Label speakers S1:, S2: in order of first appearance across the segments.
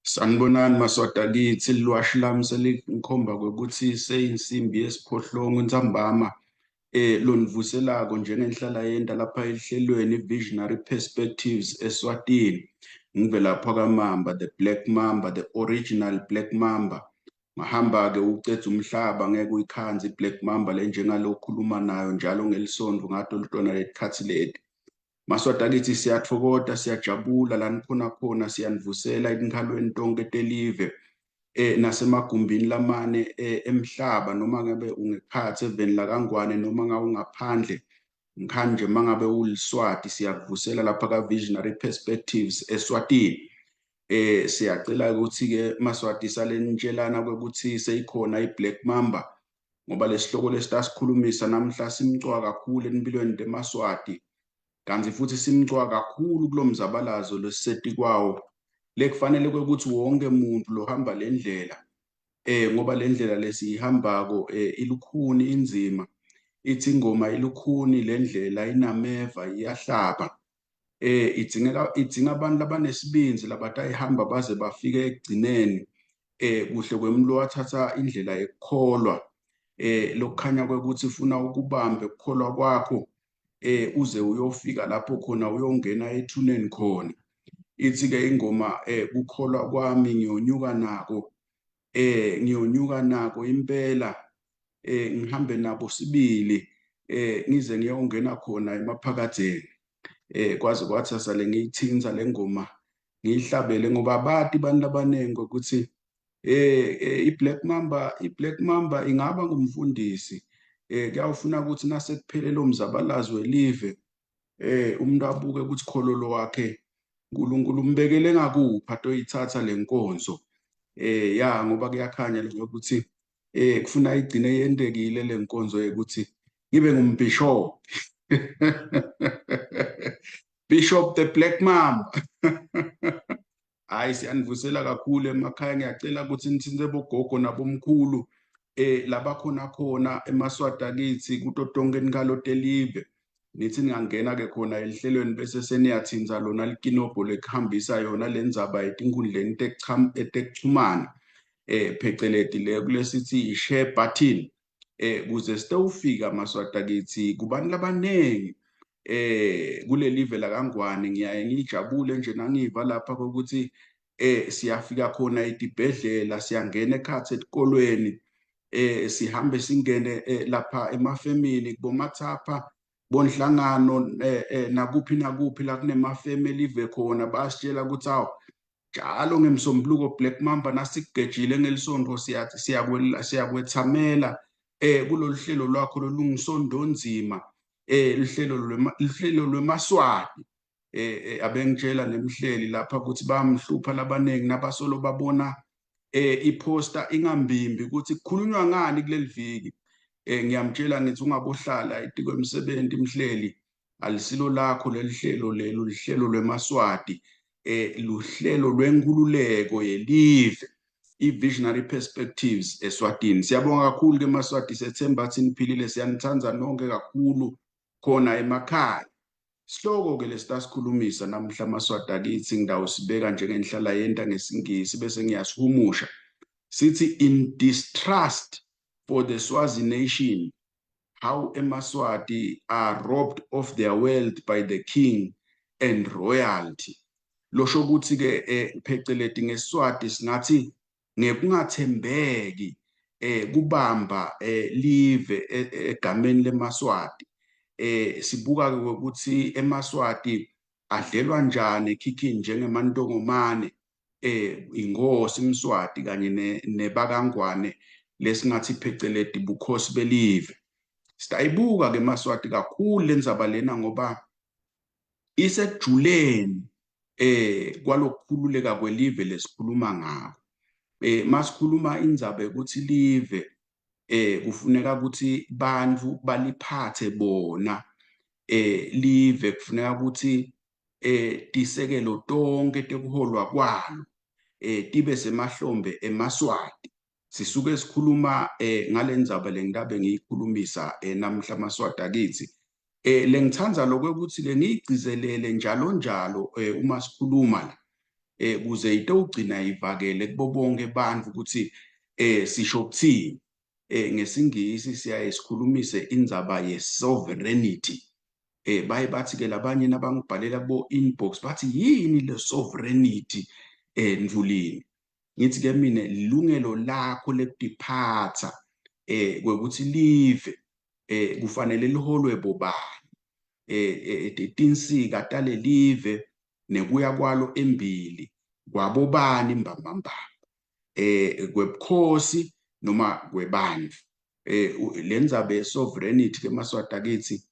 S1: Sanibonani Maswati akitsi, liwashi lami selingikhomba kwekutsi seyinsimbi yesiphohlongo ntsambama lonivuselako njengenhlala yenta lapha ehlelweni Visionary Perspectives Eswatini. Ngivelapha kaMamba, the Black Mamba, the original Black Mamba. Ngahamba-ke ucedza umhlaba ngeke uyikhandze i-Black Mamba lenjengalo okhuluma nayo njalo ngelisontfo ngato tona letikhatsi leti. Maswati akithi siyatfokota, siyajabula la nikhona khona, siyanivusela etinkhalweni tonkhe telive nasemagumbini lamane emhlaba noma ngabe ungekhatsi eveni lakaNgwane noma ngabe ungaphandle ngikhani nje mangabe uliSwati siyakuvusela lapha ka-Visionary Perspectives eSwatini. Siyacela ukuthi ke Maswati sale nitshelana kwekuthi seyikhona i-Black Mamba ngoba lesihloko lesitasikhulumisa namhla simcoka kakhulu empilweni temaSwati kanti futhi simcoka kakhulu kulomzabalazo lesisetikwawo lekufanele kwekuthi wonke umuntu lohamba le ndlela ngoba le ndlela lesiyihambako ilukhuni inzima ithi ingoma ilukhuni le ndlela inameva iyahlaba idzingeka idzinga abantu labanesibindzi labatayihamba baze bafike ekugcineni kuhle kwemuntu lowathatha indlela yekukholwa lokukhanya kwekuthi ufuna ukubambe ukukholwa kwakho uze uyofika lapho khona uyongena ethuneni khona. Ithi ke ingoma kukholwa kwami ngiyonyuka nako ngiyonyuka nako impela ngihambe nabo sibili ngize ngiyongena khona emaphakadzeni. Kwaze kwathi asale ngiyithinta le ngoma ngiyihlabele ngoba abati abantu abaningi ukuthi i-Black Mamba, i-Black Mamba ingaba ngumfundisi. Kuyawufuna ukuthi nasekuphele lo mzabalazo welive umuntu abuke ukuthi khololo wakhe uNkulunkulu umbekele ngakuphi atoyithatha le nkonzo ya ngoba kuyakhanya ukuthi kufuna igcine yentekile le nkonzo yokuthi ngibe ngumbishop Bishop the Black Mamba. Hayi, siyanivusela kakhulu emakhaya. Ngiyacela ukuthi nithinte bogogo nabomkhulu labakhona khona emaSwati akithi kuto tonke inkalo telive. Nithi ningangena ke khona elihlelweni bese seniyathinta lona likinobho lekuhambisa yona le ndzaba etinkundleni tekuchumana pheceleti le kulesithi i-share button kuze sitewufika Maswati akithi kubantu labaningi kulelive lakaNgwane. Ngiyaye ngijabule nje nangiva lapha ukuthi siyafika khona etibhedlela, siyangena ekhatsi etikolweni, sihambe singene lapha emafemini kubomathapha bonhlangano nakuphi nakuphi la kunemafemi elive khona. Bayasitshela ukuthi awu njalo ngemsombuluko Black Mamba nasikugejile ngelisonto siyakwethamela kulolu hlelo lwakho lolungisondonzima luhlelo lwemaSwati. Abengitshela nemhleli lapha ukuthi bamhlupha labaningi nabasolo babona iposter ingambimbi ukuthi kukhulunywa ngani kuleli viki. Ngiyamtshela ngithi ungabohlala etikwemsebenzi mhleli, alisilo lakho lelihlelo lelo, lihlelo lwemaSwati, luhlelo lwenkululeko yelive, i-Visionary Perspectives eSwatini. Siyabonga kakhulu ke maSwati, sethemba ukuthi niphilile, siyanithanda nonke kakhulu khona emakhaya. Sihloko ke lesitasikhulumisa namhla maSwati akithi ngidawusibeka njengenhlala yenta ngesingisi bese ngiyasihumusha. Sithi in distrust for the Swazi nation, how emaSwati are robbed of their wealth by the king and royalty. Losho ukuthi ke pheceleti ngeSwati singathi ngekungathembeki kubamba live egameni lemaSwati. Sibuka ke ukuthi emaSwati adlelwa njani ekhikhini njengemantongomane inkosi Mswati kanye nebakaNgwane lesingathi pheceleti bukhosi belive. Sitayibuka ke maSwati kakhulu lendzaba lena ngoba isekujuleni kwalokukhululeka kwelive lesikhuluma ngako. Masikhuluma indzaba yokuthi live kufuneka ukuthi bantfu baliphathe bona, live kufuneka ukuthi tisekelo tonke tekuholwa kwalo tibe semahlombe emaSwati. Sisuke sikhuluma ngalendzaba lengitabe ngiyikhulumisa namhla maSwati akithi. Lengithanda lokho ukuthi ke ngiyigcizelele njalo njalo uma sikhuluma la. Kuze itowugcina ivakele kubo bonke bantfu ukuthi sisho kuthini. NgesiNgisi siyaye sikhulumise indzaba ye-sovereignty. Baye bathi ke labanye nabangibhalela kubo inbox bathi, "Yini le sovereignty, Ndvulini?" Ngithi ke mina, lilungelo lakho lekutiphatsa, kwekuthi live kufanele liholwe bobani, tinsika talelive nekuya kwalo embili kwabobani mbambamba, kwebukhosi noma kwebantfu. Lendzaba ye-sovereignty ke, maSwati akithi,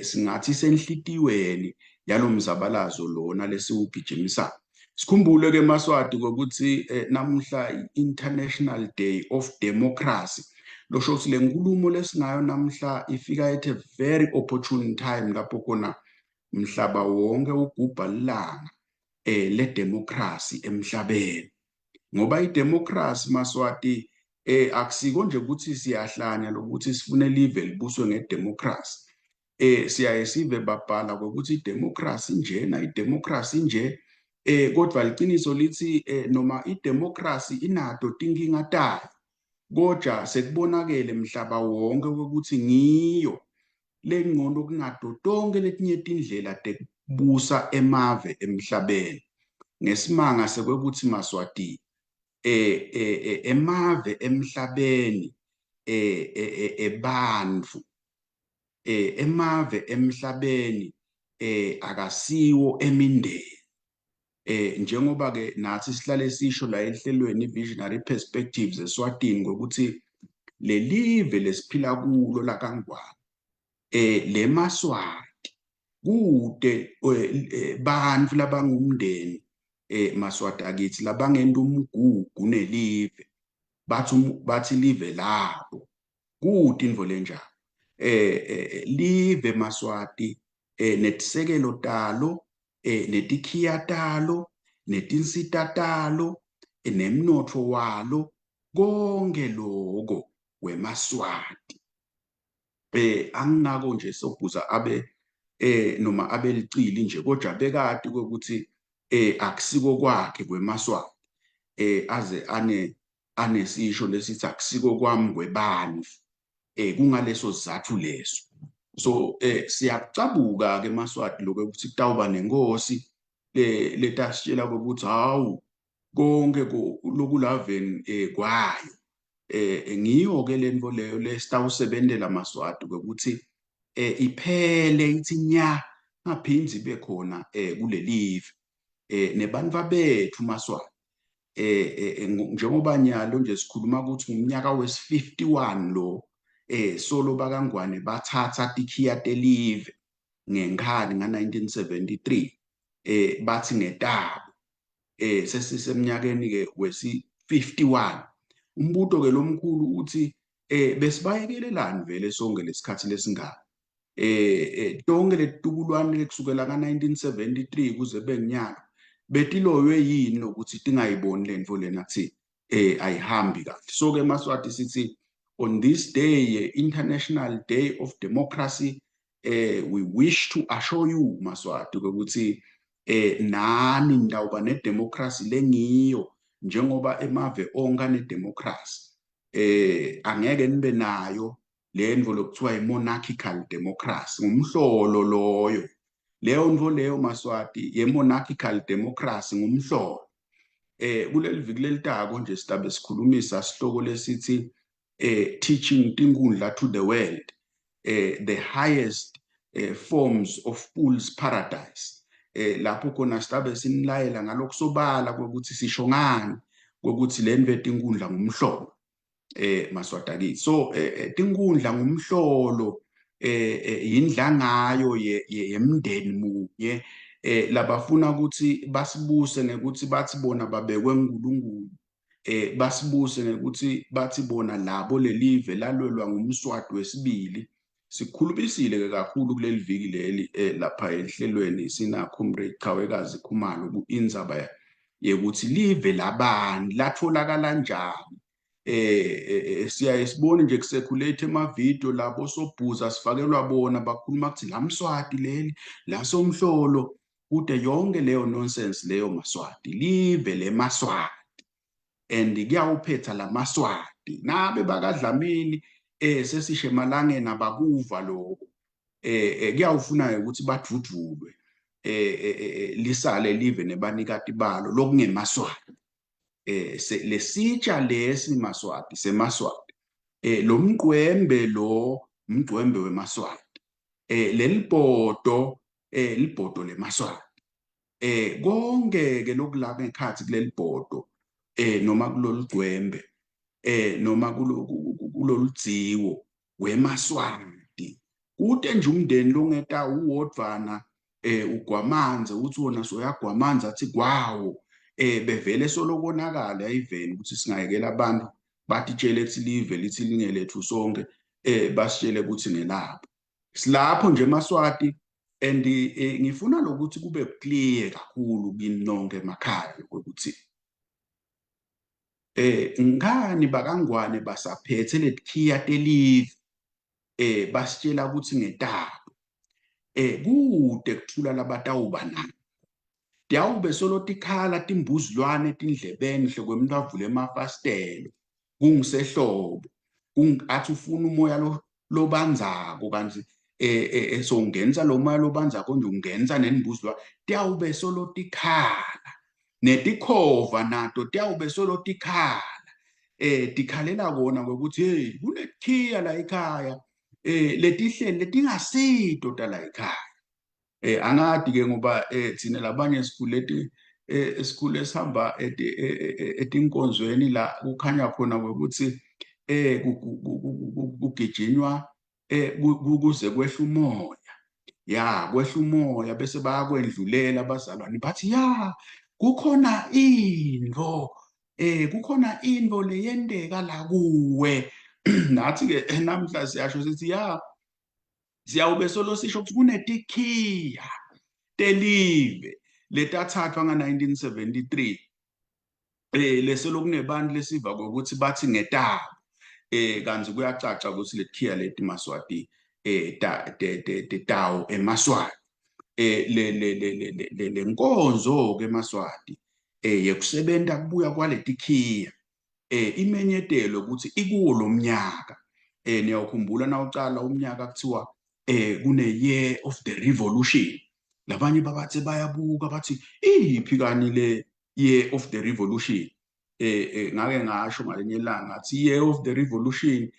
S1: singathi senhlitiyweni yalomzabalazo lona lesiwugijimisako. Sikhumbule ke, maSwati, ukuthi namuhla International Day of Democracy, losho ukuthi le nkulumo lesingayo namhla ifika at a very opportune time, lapho khona mhlaba wonke ugubha lilanga le democracy emhlabeni. Ngoba idemocracy, maSwati, akusiko nje ukuthi siyahlanya lokuthi sifune live libuswe ngedemocracy. Siyaye sive babhala ukuthi idemocracy njena, idemocracy nje, kodwa liciniso lithi noma idemocracy inato tinkinga tayo, kodwa sekubonakele mhlaba wonke ukuthi ngiyo lengcono kunato tonke letinye tindlela tekubusa emave emhlabeni. Ngesimanga sekwekuthi, maSwati, emave emhlabeni ebantfu, emave emhlabeni akasiwo emindeni. Njengoba ke nathi sihlale sisho la ehlelweni Visionary Perspectives eSwatini ngokuthi lelive lesiphila kulo lakaNgwane, lemaSwati, kude bantfu labangumndeni, maSwati akithi, labangenta umgugu nelive, bathi live labo. Kude intfo lenjalo. Live, maSwati, netisekelo talo, netikhiya talo, netinsita talo, nemnotfo walo, konke loko wemaSwati. Anginako nje Sobhuza abe noma abelicili nje, kodwa bekati ukuthi akusiko kwakhe, kwemaSwati. Aze ane anesisho lesithi, "Akusiko kwami, kwebantfu." Kungaleso sizathu leso. So siyakucabuka ke, maSwati, lokho ukuthi kutawuba nenkosi letasitshela ukuthi hawu, konke lokulaveni kwayo. Ngiyo ke lento leyo lesitawusebentela, maSwati, ukuthi iphele ithi nya, ngaphindzi ibe khona kulelive. Nebantfu bethu, maSwati, njengoba nyalo nje sikhuluma ukuthi ngumnyaka wesi-51 lo solo bakaNgwane bathatha tikhiya telive ngenkhani nga-1973, bathi ngetabo. Sesisemnyakeni ke wesi-51. Umbuto ke lomkhulu uthi, besibayekelelani vele sonke lesikhathi lesingaka? Tonke letitukulwane kusukela ka-1973 kuze kube nginyalo betiloywe yini lokuthi tingayiboni lentfo lena kuthi ayihambi kahle? So ke, maSwati, sithi on this day, International Day of Democracy, we wish to assure you, maSwati, ukuthi nani nitawuba nedemocracy lengiyo njengoba emave onke anedemocracy. Angeke nibe nayo lentfo lokuthiwa i-monarchical democracy, ngumhlolo loyo. Leyo ntfo leyo, maSwati, ye-monarchical democracy ngumhlolo. Kuleli viki lelitako nje sitabe sikhulumisa sihloko lesithi "Teaching Tinkhundla to the World, the highest forms of fool's paradise", lapho khona sitabe sinilayela ngalokusobala kwekuthi sisho ngani kwekuthi le nto yetinkhundla ngumhlolo, maSwati akithi. So tinkhundla ngumhlolo, yindlangayo yemndeni munye labafuna ukuthi basibuse ngekuthi bathi bona babekwe nguNkulunkulu, basibuse ngekuthi bathi bona labo lelive lalwelwa ngumSwati wesibili. Sikhulumisile ke kakhulu kuleli viki leli lapha ehlelweni sina Comrade Chawekazi Khumalo ku-indzaba yekuthi live labani, latholakala kanjani. Siyaye sibone nje kucirculate ema-video labo Sobhuza sifakelwa bona bakhuluma kuthi la Mswati leli la Somhlolo. Kude yonke leyo nonsense leyo, Maswati. Live leMaswati and kuyawuphetha laMaswati nabe bakaDlamini sesishe emalangeni abakuva lokho. Kuyawufuna ukuthi badvudvulwe, lisale live nebanikati balo lokungeMaswati. Lesitsha lesi, Maswati, seMaswati. Lo mqwembe, lo mqwembe weMaswati. Lelibhodo, libhodo leMaswati. Konke ke lokula ngekhathi kuleli bhodo noma kulolu gcwembe noma kuloludziwo weMaswati. Kute nje umndeni longeta uwodvwana ugwamanze uthi wona soyagwamanza athi kwawo. Bevele solokonakala ayiveni ukuthi singayekela abantu batitshele ethi live lithi lingelethu sonke, basitshele ukuthi ngelapho. Silapho nje, Maswati, and ngifuna lokuthi kube clear kakhulu kini nonke emakhaya ukuthi ngani bakaNgwane basaphethe letikhiya telive, basitshela ukuthi ngetabo. Kude kuthula labatawuba nako. Tiyawube solo tikhala timbuzilwane etindlebeni hle kwemuntu avule emafasitelo kungisehlobo, athi ufuna umoya lobanzako, kanti so ungenisa lo moya lobanzako nje, ungenisa nembuzilwane. Tiyawube solo tikhala netikhova nato, tiyawube solo tikhala, tikhalela kona ngokuthi hey, kunekhiya la ekhaya, letihleli letingasito tala ekhaya. Angadi ke ngoba thina labanye sikhule esikhule sihamba etinkonzweni la kukhanya khona ukuthi kugijinywa kuze kwehla umoya, ya kwehla umoya, bese bayakwendlulela abazalwane bathi ya kukhona into, kukhona into leyenteka la kuwe. Nathi ke namhla siyasho sithi ya siyawube solo sisho ukuthi kunetikhiya telive letathathwa nga-1973, leselo kunebantu lesiva kokuthi bathi ngetabo, kanti kuyacaca ukuthi letikhiya leti, Maswati, ta tawo eMaswati. Le le le le le nkonzo ke, Maswati, yekusebenta kubuya kwaletikhiya imenyetelwe ukuthi ikuwo lomnyaka. Niyawukhumbula nawucala umnyaka kuthiwa kune year of the revolution. Labanye babathe bayabuka bathi iphi kani le year of the revolution? Ngake ngasho ngalinye ilanga ngathi year of the revolution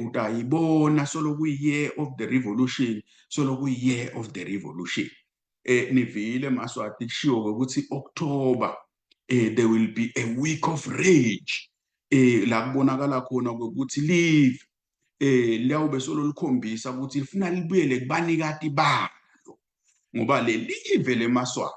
S1: utayibona solo kuyi year of the revolution, solo kuyi year of the revolution. Nivile, Maswati, kushiwo ukuthi October there will be a week of rage, la kubonakala khona ukuthi live liyawube solo likhombisa ukuthi lifuna libuyele kubanikati balo, ngoba lelive leMaswati,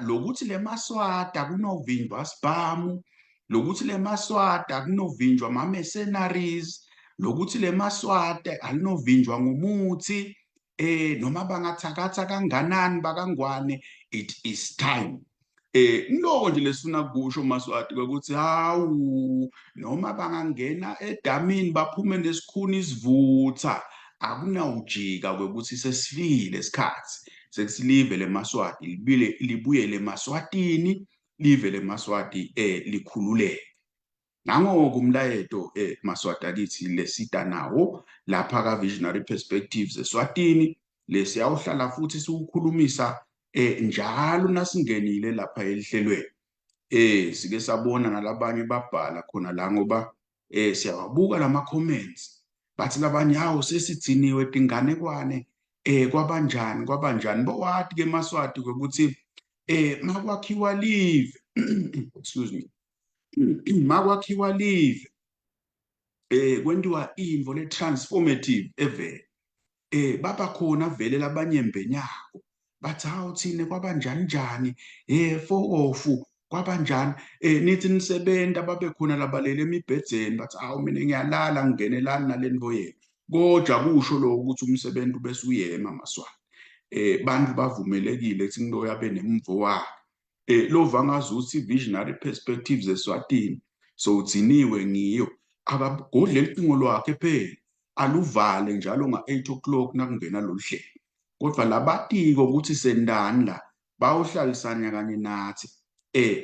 S1: lokuthi leMaswati akunovinjwa sibhamu, lokuthi leMaswati akunovinjwa ama-mercenaries, lokuthi leMaswati alinovinjwa ngumuthi, noma bangathakatha kanganani bakaNgwane. It is time. Ngiloko nje lesifuna kusho, Maswati, ukuthi hawu, noma bangangena edamini baphume nesikhuni isivutha, akunawujika kwekuthi sesifikile isikhathi sekuthi live leMaswati libile libuyele eMaswatini, live leMaswati likhululeke. Nangoku umlayeto, Maswati akithi, lesita nawo lapha ka Visionary Perspectives eSwatini, lesiyawuhlala futhi siwukhulumisa njalo nasingenile lapha elihlelweni. Sike sabona nalabanye babhala khona la, ngoba siyawabuka lama comments, bathi labanye hawu, sesithiniwe tinganekwane, kwabanjani kwabanjani. Bowati ke, Maswati, ukuthi makwakhiwa live, excuse me, makwakhiwa live kwentiwa intfo le transformative evele, baba khona vele labanyembenyako bathi hawu, thine kwabanjani njani, fokofu kwabanjani. Nithi nisebenta babe khona labalele emibhedzeni bathi hawu, mina ngiyalala, ngingenelani nalento yenu. Kodwa kusho lokho ukuthi umsebenzi ubese uyema, Maswati. Bantu bavumelekile ukuthi ngiloyo abe nemvo wakhe. Lova ngazuthi Visionary Perspectives eSwatini so uthiniwe ngiyo, akagodle licingo lwakhe phela, aluvale njalo nga-8 o'clock nakungena lolu hlelo. Kodvwa labatiko kutsi sentani la bawuhlalisana kanye nathi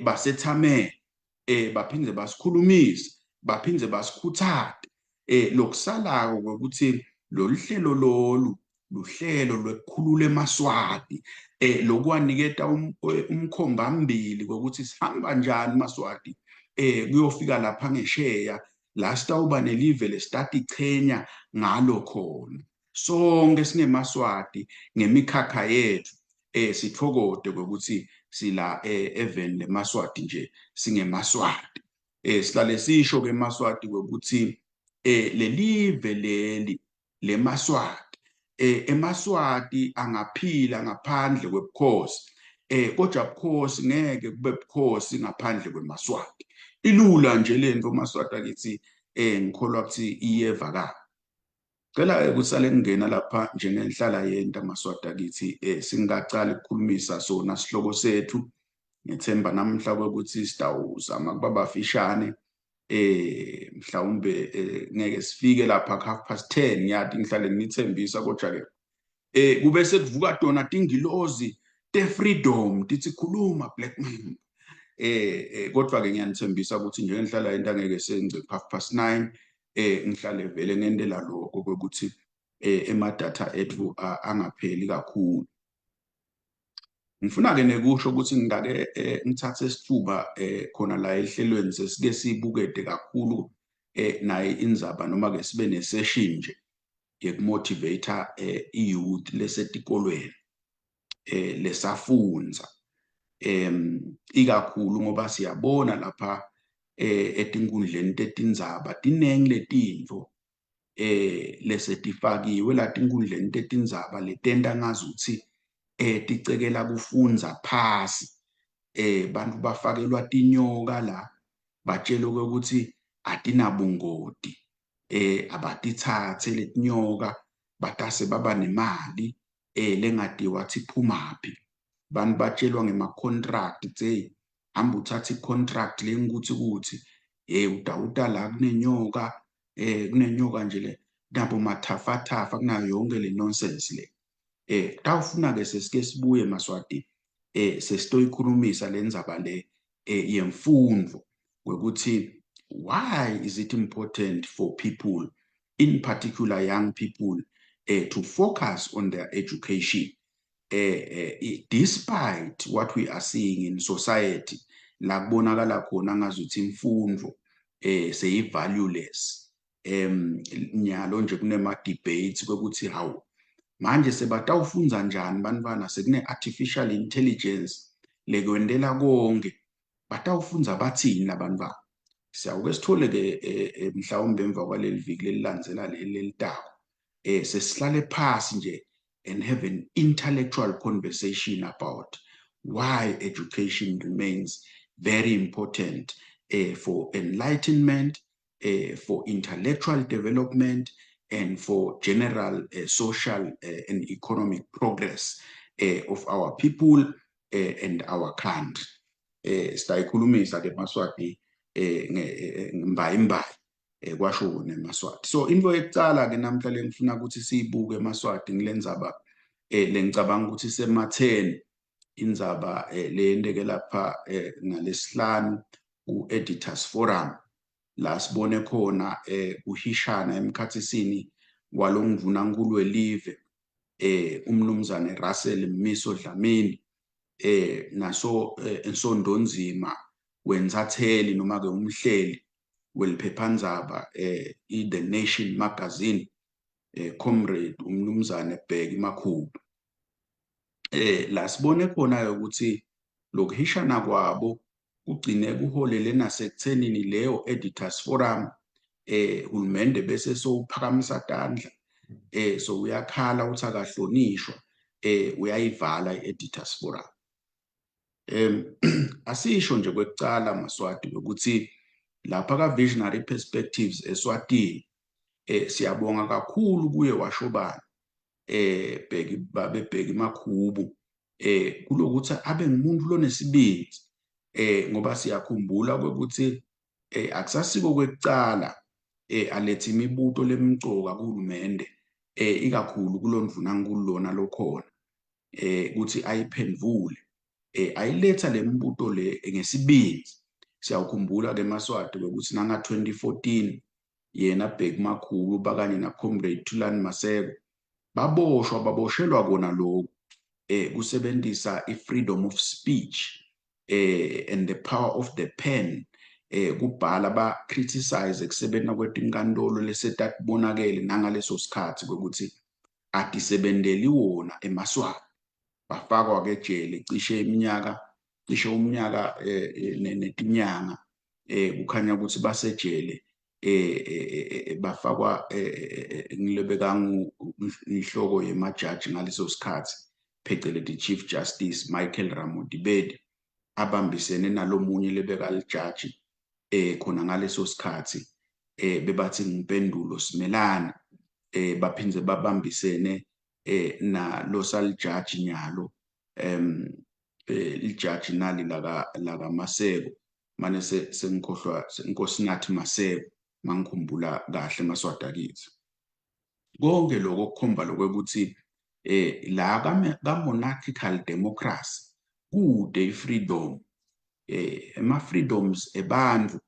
S1: basethamele, baphindze basikhulumise, baphindze basikhuthate. Lokusalako kwekuthi lolu hlelo lolu luhlelo lwekukhulula emaSwati, lokuwaniketa umkhombambili kwekuthi sihamba njani maSwati kuyofika lapha ngesheya la sitawuba nelive lesitatichenya ngalo khona sonke singemaswati ngemikhakha yethu, sitfokote kwekuthi sila eveni lemaswati nje singemaswati. Sihlale sisho ke emaswati kwekuthi lelive leli lemaswati, emaswati angaphila ngaphandle kwebukhosi, kodwa bukhosi ngeke kube bukhosi ngaphandle kwemaswati. Ilula nje lento maswati akithi, ngikholwa ukuthi iyevakala. Cela kusale kungena lapha njengenhlala yenta maswati akithi, singacali ukukhulumisa sona sihloko sethu. Ngethemba namhla ukuthi sitawuzama kuba bafishane, mhlawumbe ngeke sifike lapha 10:30. Ngiyati ngihlale ngithembisa, kodwa ke kube sekuvuka tona tingilozi te-freedom tithi khuluma Black man. Kodwa ke ngiyanithembisa ukuthi njengenhlala yenta ngeke sengce 9:30. Ngihlale vele ngendela lokho kwekuthi emadatha ethu angapheli kakhulu. Ngifuna ke nekusho ukuthi ngingake ngithathe isithuba khona la ehlelweni sesike sibukede kakhulu naye indzaba, noma ke sibe ne-session nje yekumotivate i-youth lesetikolweni lesafundza, ikakhulu ngoba siyabona lapha etinkundleni tetindzaba tinengi letintfo lesetifakiwe la tinkundleni tetindzaba letenta ngazuthi ticekela kufundza phasi. Bantu bafakelwa tinyoka la, batshelwe ukuthi atinabungoti, abatitsatse letinyoka batase baba nemali lengatiwa athi iphumaphi. Bantu batshelwa ngema-contract, hey, hamba uthathe i-contract lengukuthi kuthi hey udawuta la kunenyoka, kunenyoka nje le nabo mathafathafa, kunayo yonke le nonsense le. Tawufuna ke sesike sibuye maswati, sesitoyikhulumisa le ndzaba le yemfundvo kwekuthi why is it important for people, in particular young people, to focus on their education despite what we are seeing in society la kubonakala khona ngazuthi imfundvo seyi-valueless. Nyalo nje kunema debates kwekuthi hawu, manje sebatawufundza njani bantwana sekune artificial intelligence lekwendela konke, batawufundza bathini labantwana? Siyawuke sithole ke mhlawumbe emva kwaleli viki lelilandzela leli lelitako, sesihlale phasi nje and have an intellectual conversation about why education remains very important for enlightenment, for intellectual development, and for general social and economic progress of our people and our country. Sitayikhulumisa ke maswati ngimbayimbayi, kwasho wona emaswati. So into yokucala ke namhla lengifuna ukuthi siyibuke emaswati ngilendzaba lengicabanga ukuthi sematheni, indzaba leyenteke lapha ngalesihlanu ku-Editors Forum, la sibone khona kuhishana emkhathisini walongvunankulu welive, umnumzane Russell Mmiso Dlamini, naso ensondonzima wentsatheli noma ke umhleli weliphephandzaba i-The Nation Magazine, comrade umnumzane Bheki Makhubu. La sibone khona ukuthi lokuhishana kwabo kugcine kuholele nasekuthenini leyo Editors Forum hulumende bese sowuphakamisa tandla, so uyakhala uthi akahlonishwa, uyayivala i-Editors Forum. Asisho nje kwekucala maswati ukuthi lapha ka Visionary Perspectives eSwatini, siyabonga kakhulu kuye washobani Bheki, babe Bheki Makhubu, kulokuthi abe ngumuntu lonesibindi, ngoba siyakhumbula ukuthi akusasiko kwekucala alethe imibuto lemcoka kuhulumende. ikakhulu kulondvunankulu lona lokhona ukuthi ayiphendvule, ayiletha lembuto le ngesibindi. Siyawukhumbula ke Maswati ukuthi nanga 2014 yena Bheki Makhubu bakanye na Comrade Thulani Maseko baboshwa, baboshelwa kona lokhu, kusebenzisa i-freedom of speech and the power of the pen, kubhala ba criticize kusebenza kwetinkantolo lesetatibonakele nangaleso sikhathi kwekuthi atisebenteli wona emaSwati. Bafakwa ke ejele cishe iminyaka, cishe umnyaka netinyanga, kukhanya ukuthi basejele, bafakwa ngilebekangu inhloko yemajaji ngaleso sikhathi, pheceleti Chief Justice Michael Ramodibedi, abambisene nalomunye lebekalijaji khona ngaleso sikhathi, bebathi ngimpendulo Simelane, baphindze babambisene na losalijaji nyalo, lijaji nali laka Maseko, mane sengikhohlwa, Nkosinathi Maseko, mangikhumbula kahle Maswati akithi. Konke lokho kukhomba lokuthi la ka monarchical democracy kude i-freedom, ema freedoms ebantfu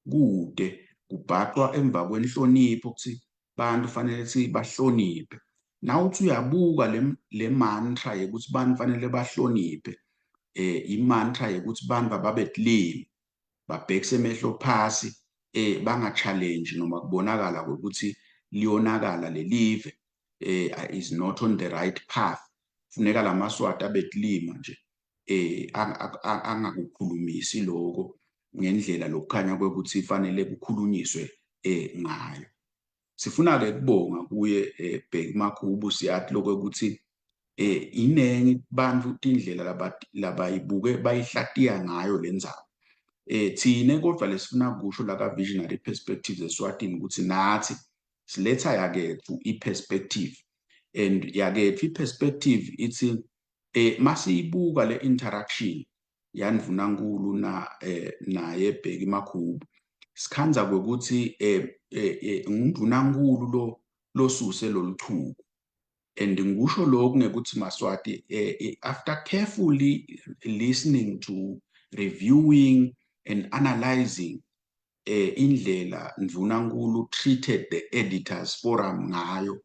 S1: kude, kubhaqwa emva kwenhlonipho ukuthi bantu fanele sithi bahloniphe. Nawuthi uyabuka le mantra yekuthi bantu fanele bahloniphe, imantra yekuthi bantu ababe tilimi, babhekise emehlo phasi, banga challenge noma kubonakala ukuthi liyonakala lelive, is not on the right path. Funeka lamaswati abetilima nje, angakukhulumisi lokho ngendlela lokukhanya kwekuthi fanele kukhulunyiswe ngayo. Sifuna ke kubonga kuye Bheki Makhubu. Siyathi lokuthi inengi bantfu tindlela labayibuke bayihlatiya ngayo lendzaba. Thine kodwa lesifuna kusho la ka Visionary Perspectives eSwatini ukuthi nathi siletha yakethu i-perspective, and yakethu i-perspective ithi masiyibuka le interaction yandvunankulu na naye Bheki Makhubu, sikhandza kwekuthi ngundvunankulu lo losuse loluchuku. And ngisho lokhu ngekuthi Maswati, after carefully listening to, reviewing and analyzing indlela ndvunankulu treated the editors forum ngayo,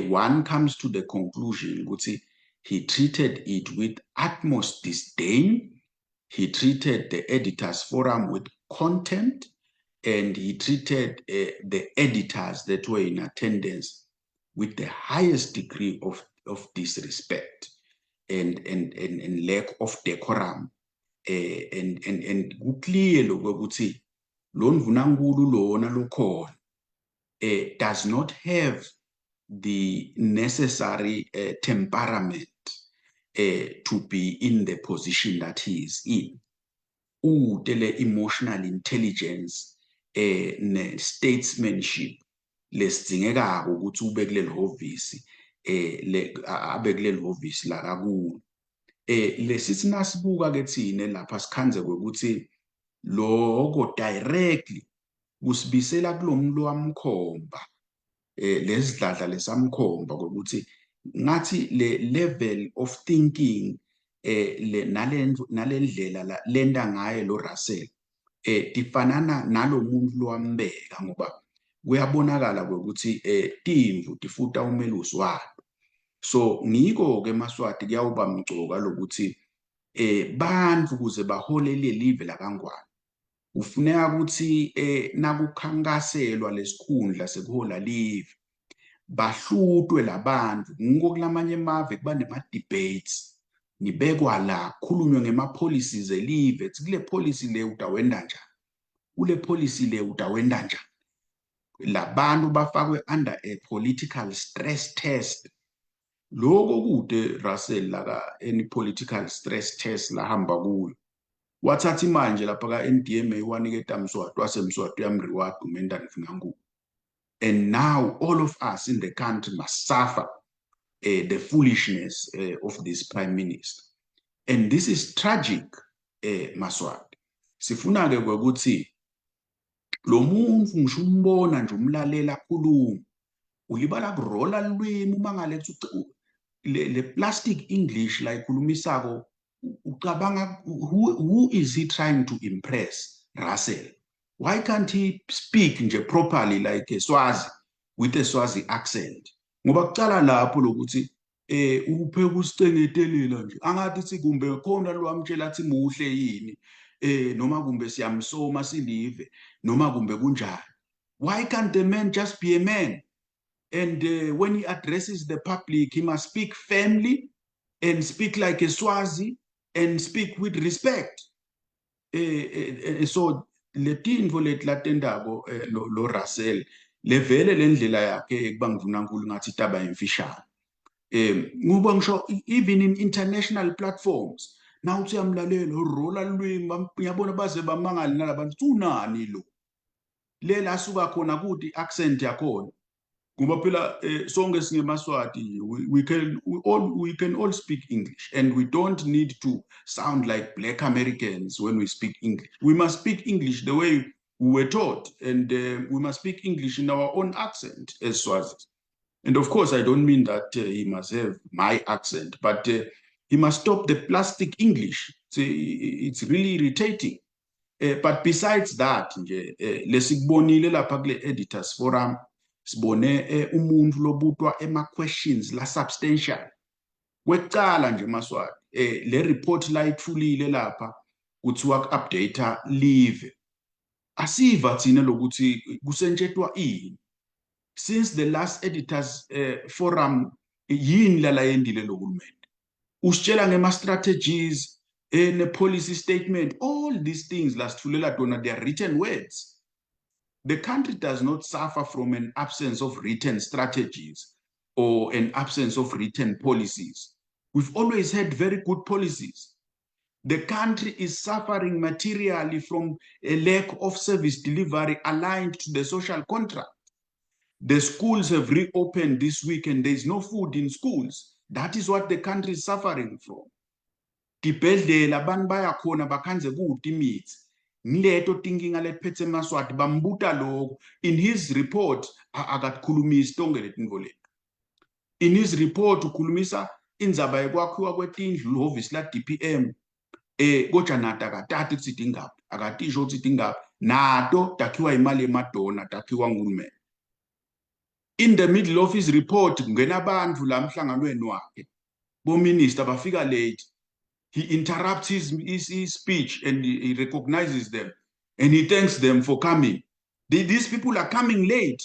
S1: one comes to the conclusion ukuthi he treated it with utmost disdain, he treated the editors forum with contempt, and he treated the editors that were in attendance with the highest degree of disrespect and lack of decorum, and kuclear lokuthi lo ndvunankulu lona lokhona does not have the necessary temperament to be in the position that he is in. Ute le emotional intelligence ne statesmanship lesidzingekako ukuthi ube kuleli hhovisi, le abe kuleli hhovisi la kakulo. Lesithi nasibuka ke thine lapha, sikhandze kwekuthi lokho directly kusibisela kulomuntu wamkhomba, lesidladla lesamkhomba, ukuthi ngathi le level of thinking le nalendlela lenta ngaye lo Russell tifanana nalomuntu lowambeka, ngoba kuyabonakala ukuthi timvu tifuta umelusi wato. So ngiko ke Maswati kuyawuba mcoka lokuthi bantfu kuze baholele live lakaNgwane kufuneka ukuthi nakukhankaselwa lesikhundla sekuhola live bahlutwe labantu. Ngiko kulamanye emave kuba nema-debates, nibekwa la kukhulunywe ngema-policies elive, kutsi kule policy le utawenta njani, kule policy le utawenta njani. Labantu bafakwe under a political stress test. Lokho kude Russell laka any political stress test lahamba kuyo. Wathatha imali nje lapha ka-NDMA, waniketa Mswati, wasemswati uyamreward umenta ndvunankulu, and now all of us in the country must suffer the foolishness of this prime minister, and this is tragic. Maswati, sifuna ke kwekuthi lo muntu ngisho umbona nje umlalela akhuluma. Ulibala kurola lwimi uma ngaletha le plastic English la ikhulumisako. Ucabanga who is he trying to impress, Russell? Why can't he speak nje properly like a Swazi with a Swazi accent? Ngoba kucala lapho lokuthi uphe kusicengetelela nje, angathi sithi kumbe khona lo amtshela athi muhle yini, noma kumbe siyamsoma silive, noma kumbe kunjani. Why can't the man just be a man? And when he addresses the public, he must speak firmly and speak like a Swazi and speak with respect. So letintfo leti latentako lo Russell, levele lendlela yakhe ekuba ngindvunankulu ngathi taba imfishane, ngoba ngisho even in international platforms, na uthi uyamlalela, urola lwimi, ngiyabona baze bamangale nalabantu, unani lo lela asuka khona kuthi accent yakhona, ngoba phela sonke singemaswati. We can all speak English and we don't need to sound like black Americans when we speak English. We must speak English the way we were taught and we must speak English in our own accent as Swazis. And of course, I don't mean that he must have my accent, but he must stop the plastic English. It's really irritating. But besides that nje, lesikubonile lapha kule editors forum, sibone umuntu lobutwa ema questions la substantial. Kwekucala nje, Maswati, le report la ithulile lapha kuthiwa ku-update live, asiva thina lokuthi kusentshetwa ini. Since the last editors forum, yini lala yendile lohulumende? Usitshela ngema strategies, ne policy statement. All these things lasithulela tona, they are written words. The country does not suffer from an absence of written strategies or an absence of written policies. We've always had very good policies. The country is suffering materially from a lack of service delivery aligned to the social contract. The schools have reopened this week and there is no food in schools. That is what the country is suffering from. Tibhedlela, abantu bayakhona bakhandze kute imithi. Ngileto tinkinga letiphethe emaSwati. Bambuta lokho in his report, akatikhulumisi tonke letintfo leti. In his report ukhulumisa indzaba yekwakhiwa kwetindlu, lihhovisi la DPM, kodwa nato akatati kutsi tingaphi, akatisho kutsi tingaphi, nato takhiwa imali yemadona, takhiwa nguhulumende. In the middle of his report, kungena abantu la emhlanganweni wakhe, bominister bafika late. He interrupts his speech and he recognizes them and he thanks them for coming. These people are coming late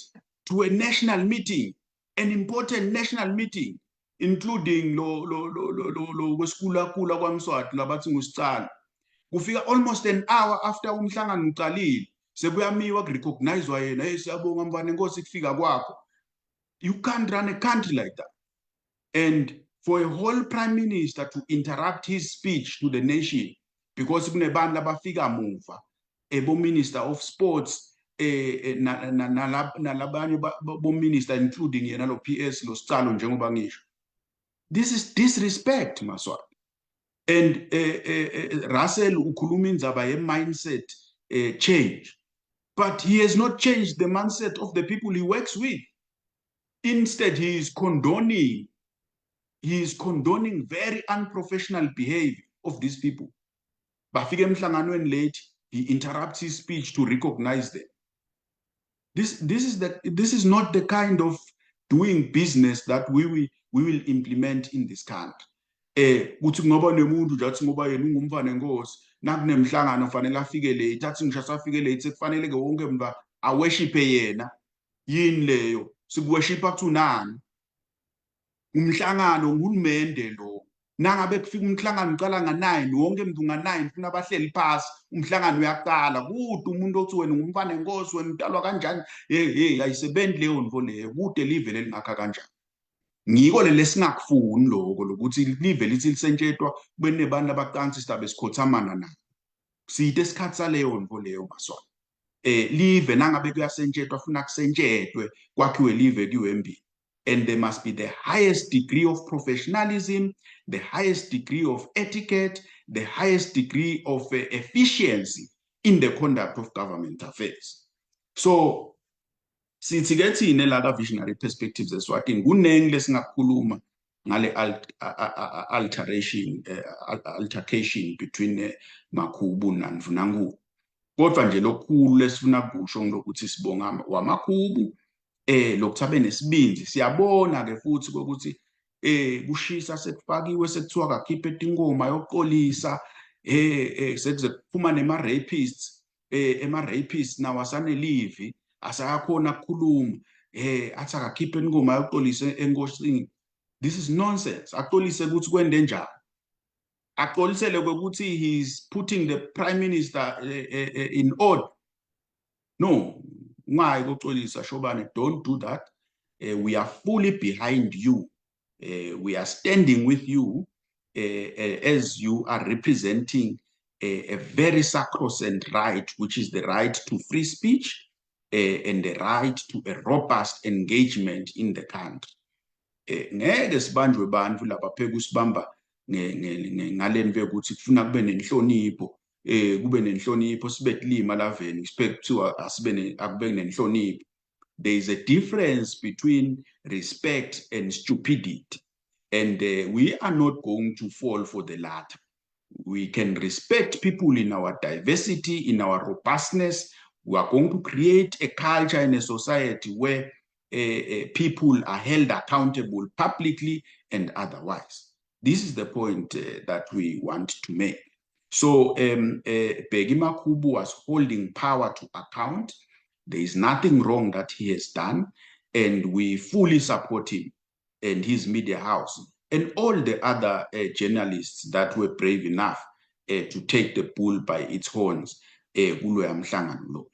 S1: to a national meeting, an important national meeting, including lo kwesikula kwaMswati labathi ngusicala, kufika almost an hour after umhlangano uqalile, sekuyamiwa, kurecognizewa yena. "Hey, siyabonga mfana enkosi kufika kwakho." You can't run a country like that. And for a whole prime minister to interrupt his speech to the nation because kunebantu abafika muva, ebo minister of sports, nalabanye bo minister, including yena lo PS lo Sicalo, njengoba ngisho, this is disrespect, Maswati. And Russell ukhuluma indzaba ye mindset change, but he has not changed the mindset of the people he works with. Instead, he is condoning very unprofessional behavior of these people. Bafika emhlanganweni late, he interrupts his speech to recognize them. This is not the kind of doing business that we will implement in this country. Kuthi ngoba nemuntu nje athi ngoba yena ungumfana enkosi, nakunemhlangano fanele afike late, athi ngisho asafike late, sekufanele ke wonke umuntu aworshiphe yena. Yini leyo sikuworshipha? Kuthi unani umhlangano nguhulumende lo. Nangabe kufika umhlangano uqala nga-9, wonke umuntu nga-9 funa bahleli phasi, umhlangano uyaqala. Kude umuntu othi wena ungumfana enkosi, wena utalwa kanjani? Hey, hey, ayisebenzi leyo nto leyo. Kude live lelingakha kanjani? Ngiko leli singakufuni lokho, lokuthi live lithi lisentshetwa kube nebantu abacansi, sidabe sikhothamana nabo. Side isikhathi saleyo nto leyo, Maswati. Live nangabe kuyasentshetwa, funa kusentshetwe, kwakhiwe live kuyiwembili, and there must be the highest degree of professionalism, the highest degree of etiquette, the highest degree of efficiency in the conduct of government affairs. So Sithi ke thina la ka Visionary Perspectives eSwatini, kunengi lesingakukhuluma ngale alteration altercation between Makhubu naNdvunankulu, kodwa nje lokukhulu lesifuna kusho ngilokuthi sibonga waMakhubu lokuthi abe nesibindzi. Siyabona ke futhi ukuthi kushisa sekufakiwe, sekuthiwa kakhiphe tingoma yokuxolisa, sekuze kuphuma nema rapists, ema rapists nawo asanelivi, asayakhona ukukhuluma, athi akakhiphe ingoma yokuxolisa enkosini. This is nonsense. Axolise ukuthi kwende njani? Axolisele ukuthi he's putting the prime minister in order? No, ungayi koxolisa, Shobane. Don't do that. We are fully behind you. We are standing with you as you are representing a very sacrosanct right, which is the right to free speech and the right to a robust engagement in the country. Ngeke sibanjwe bantu labapheka usibamba ngaleni ukuthi kufuna kube nenhlonipho, kube nenhlonipho, sibe kulima laveni, sibe kuthiwa asibe akube nenhlonipho. There is a difference between respect and stupidity, and we are not going to fall for the latter. We can respect people in our diversity, in our robustness. We are going to create a culture in a society where people are held accountable publicly and otherwise. This is the point that we want to make. So Bheki Makhubu was holding power to account. There is nothing wrong that he has done, and we fully support him and his media house and all the other journalists that were brave enough to take the bull by its horns kuloya mhlangano lo.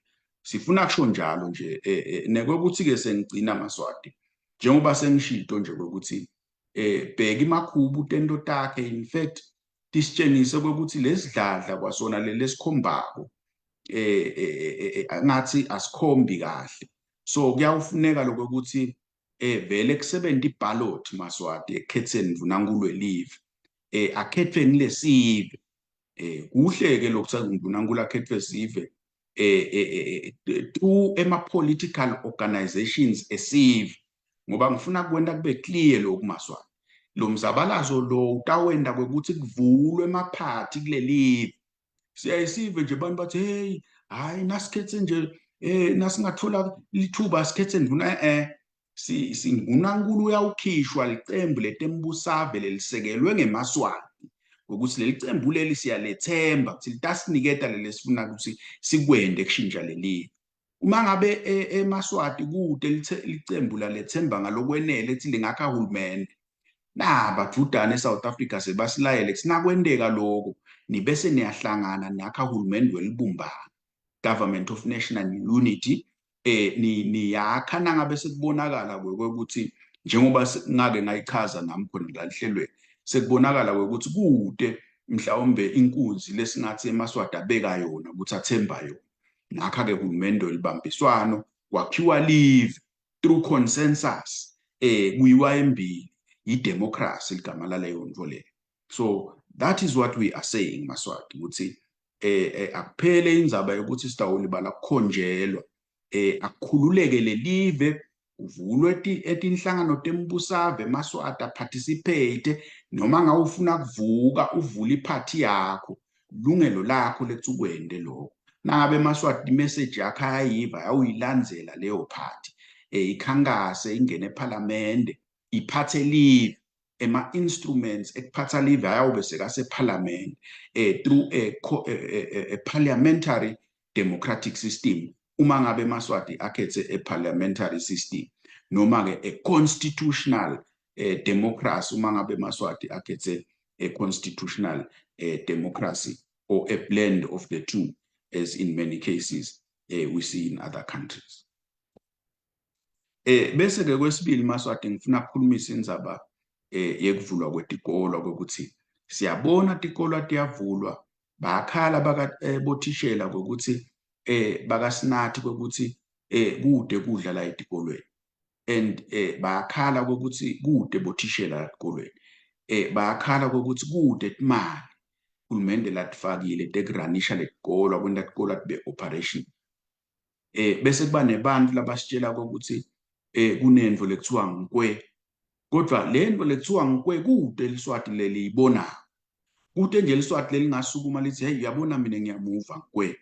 S1: Sifuna kusho njalo nje nekwekuthi ke sengigcina, Maswati, njengoba sengishito nje ukuthi Bheki Makhubu tento takhe in fact tisitshengise ukuthi lesidladla kwasona lesikhombako ngathi asikhombi kahle. So kuyawufuneka lokho ukuthi vele kusebenta iballot, Maswati, ekukhetheni ndvunankulu welive, akhethwe ngilesive. Kuhle ke lokhu ndvunankulu akhethwe sive through ema political organizations esive, ngoba ngifuna kwenta kube clear lokhu, Maswati. Lo mzabalazo lo utawenda kwekuthi kuvulwe emaphathi kulelive. Siyayisive nje abantu bathi, "Hey, hayi, nasikhethe nje, nasingathola lithuba sikhethe ndvuna." Si singunankulu uyawukhishwa licembu letembusave lelisekelwe ngemaswati, ukuthi leli cembu leli siyalethemba ukuthi litasiniketa leli sifuna ukuthi sikwende kushintsha lelive. Uma ngabe emaswati kude licembu lalethemba ngalokwenele ethi lingakha hulumende, naba judane eSouth Africa sebasilayele sinakwenteka lokho, nibese niyahlangana nakha hulumende welibumbano, government of national unity. Ni niyakha nangabe sekubonakala ukuthi, njengoba ngake ngayichaza nami khona la lihlelweni, sekubonakala ukuthi kude mhlawumbe inkunzi lesingathi emaswati abeka yona ukuthi athemba yona, nakha-ke hulumende welibambiswano, kwakhiwa live through consensus, kuyiwa embili, i-democracy ligama laleyo nto leyo. So that is what we are saying, Maswati, ukuthi akuphele indzaba yokuthi sitawulibala kukhonjelwa, akukhululeke lelive, kuvulwe etinhlangano tembusave, emaswati aparticipate. Noma ngawufuna kuvuka uvule iphathi yakho, lungelo lakho lekuthi ukwente lokho. Nangabe emaswati imessage yakho ayayiva, ayawuyilandzela leyo phathi, ikhankase, ingene ephalamende, iphathe live. Ema-instruments ekuphatha live ayawube sekasephalamende through a parliamentary democratic system, uma ngabe emaswati akhethe a parliamentary system, noma-ke a constitutional democracy, uma ngabe emaswati akhethe a constitutional democracy, or a blend of the two, as in many cases we see in other countries. Bese ke kwesibili, Maswati, ngifuna ukukhulumisa indzaba yekuvulwa kwetikolo, kokuthi siyabona tikolo tiyavulwa, bayakhala baka bothishela kokuthi bakasinathi kokuthi kude kudla la etikolweni, and bayakhala kokuthi kude bothishela etikolweni, bayakhala kokuthi kude imali hulumende latifakile tekuranisha letikolwa, kwenta tikolwa tibe operation. Bese kuba nebantu labasitshela ukuthi kunento lekuthiwa ngikwe, kodwa lento lekuthiwa ngikwe kude liswati leliyibona kude nje. Liswati lelingasukuma lithi, "Hey, uyabona, mina ngiyamuva ngikwe,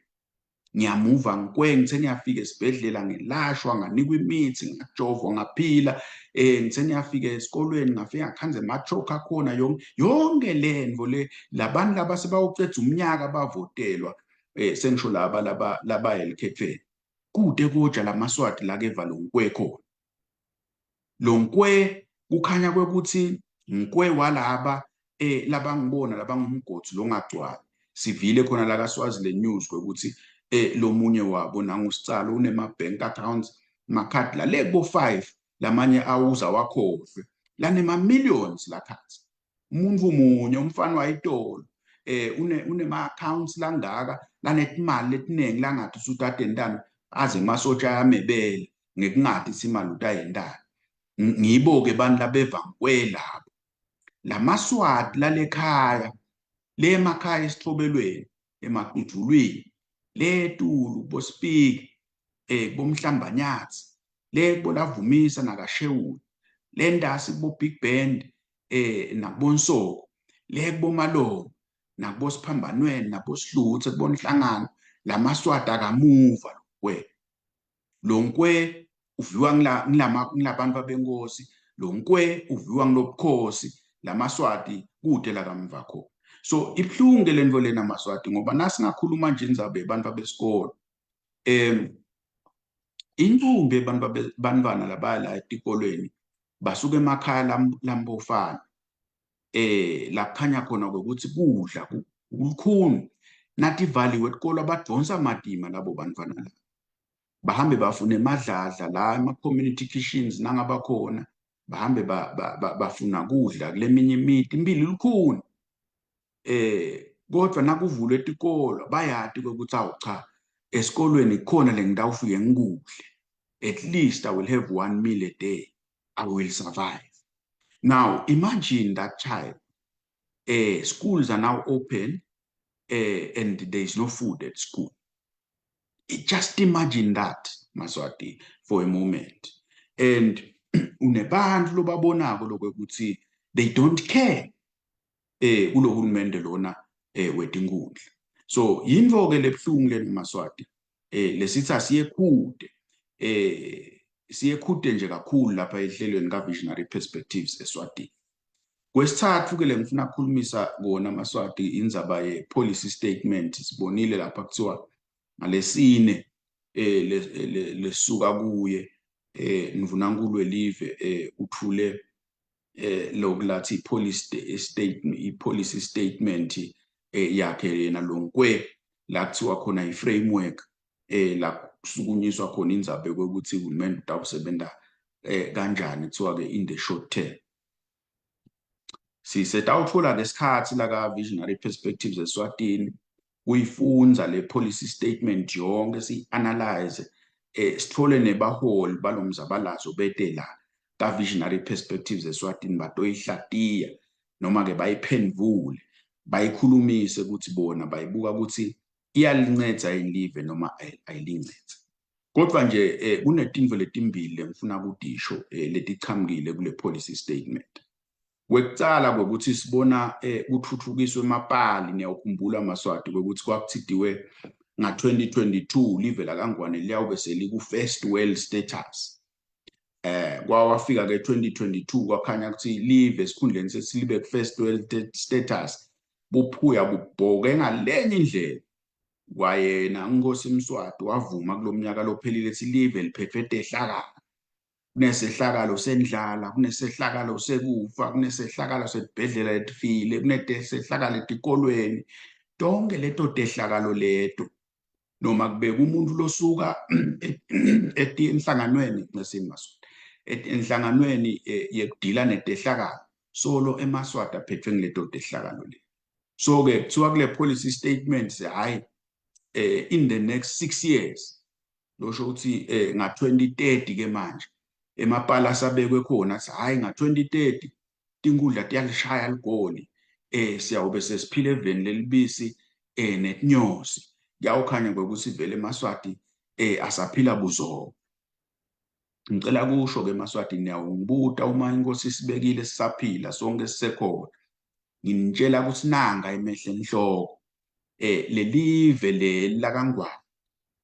S1: ngiyamuva ngikwe, ngithe ngiyafika esibhedlela ngelashwa, nganikwa imithi, ngajovwa, ngaphila. Ngithe ngiyafika esikolweni, ngafika ngakhanze ema-chalk akhona." Yonke yonke lento le, labantu laba sebawuceda umnyaka bavotelwa, sengisho laba laba laba elikhethweni, kude koja lamaswati la keva lo nkwe khona. Lo nkwe kukhanya kwekuthi nkwe walaba labangibona labangumgodi longagcwali. Sivile khona la kaSwaziland News kwekuthi lomunye wabo nangusicalo unema bank accounts, makhadi la le kubo 5, lamanye awuza wakhohlwe, lanema millions lakhathi. Umuntu munye, umfana wayitolo, une unema accounts langaka lanetimali letiningi, langathi usutadentana aze emasotsha ayamebele ngekungati imali utayentani. Ngibo ke bantu labeva ngikwelabo lamaswati lalekhaya le emakhaya, esithobelweni, emaqujulwini, letulu bosipiki, kubomhlambanyathi, le kubolavumisa nakashewuli, le ntasi kubo Big Band nakubonsoko, le kubomalongo nakubosiphambanweni nabosihluthe, kubonhlangano. Lamaswati akamuva kwe lo nkwe uviwa ngilama ngilabantu babenkosi, lo nkwe uviwa ngilobukhosi. Lamaswati kude la kamva khona. So ibuhlungu ke lento lena, maswati, ngoba nasingakhuluma nje indzaba yebantu besikolo, incumbi abantu bantwana labaya la etikolweni basuka emakhaya lambofana, la kukhanya khona ukuthi kudla kulukhuni. Nativaliwe etikolo, abadonsa matima labo bantwana laba, bahambe bafune emadladla la ema-community kitchens nangaba khona, bahambe bafuna kudla kuleminye imiti, impilo ilukhuni. Kodwa nakuvulwe etikolo, bayati ukuthi, awu cha, esikolweni kukhona le ngitawufike ngikudle, at least I will have one meal a day, I will survive. Now imagine that child, schools are now open and there is no food at school. Just imagine that, maswati, for a moment. And unebantu lobabonako lokuthi they don't care kulohulumende lona wetinkhundla. So yintfo ke lebhlungu lena, maswati, lesithi asiyekhude, siyekhude nje kakhulu lapha ehlelweni ka Visionary Perspectives eSwatini. Kwesithathu ke lengifuna ukukhulumisa kona, maswati, indzaba ye policy statement. Sibonile lapha kuthiwa ngalesine lesuka kuye ndvunankulu welive uthule lokulathi policy statement, i-policy statement yakhe yena lonkwe, la kuthiwa khona i-framework, la kusukunyiswa khona indzaba yokuthi uhulumende utawusebenta kanjani, kuthiwa ke in the short term. Sisetawutfola lesikhatsi la ka Visionary Perspectives eSwatini kuyifundza le policy statement yonke, siyi-analyze, sithole nebaholi balomzabalazo bete la ka Visionary Perspectives eSwatini batoyihlatiya noma ke bayiphendvule, bayikhulumise ukuthi bona bayibuka ukuthi iyalincedza yini live noma ayilincedzi. Kodwa nje kunetintfo letimbili lengifuna kutisho letichamukile kule policy statement. Kwekucala kwekuthi sibona kuthuthukiswe emapali. Niyawukhumbula, maswati, kwekuthi kwakuthidiwe nga-2022 live lakaNgwane liyawube seliku-first world status. Kwawafika ke 2022, kwakhanya ukuthi live esikhundleni sesilibe ku-first world status, buphuya bubhoke ngalenye indlela. Kwayena Nkosi Mswati wavuma kulomnyaka lophelile ethi live liphethwe tehlakalo, kunesehlakalo sendlala, kunesehlakalo sekufa, kunesehlakalo setibhedlela letifile, kunesehlakalo etikolweni. Tonke leto tehlakalo leto, noma kubeka umuntu losuka enhlanganweni ngesini, maswati, enhlanganweni yekudila netehlakalo, solo emaswati aphethwe ngileto tehlakalo le. So ke kuthiwa kule policy statement, hayi, in the next 6 years, losho ukuthi nga 2030 ke manje, emapala asabekwe khona athi hayi, nga 2030 tinkundla tiyalishaya ligoli, siyawube sesiphila eveni lelibisi netinyosi. Kuyawukhanya kwekuthi vele emaswati Asaphila buzongo. Ngicela kusho ke maSwati, niyawungibuta uma inkosi isibekile sisaphila sonke sisekhona. Nginitshela ukuthi nanga emehle enhloko. Lelive leli lakaNgwane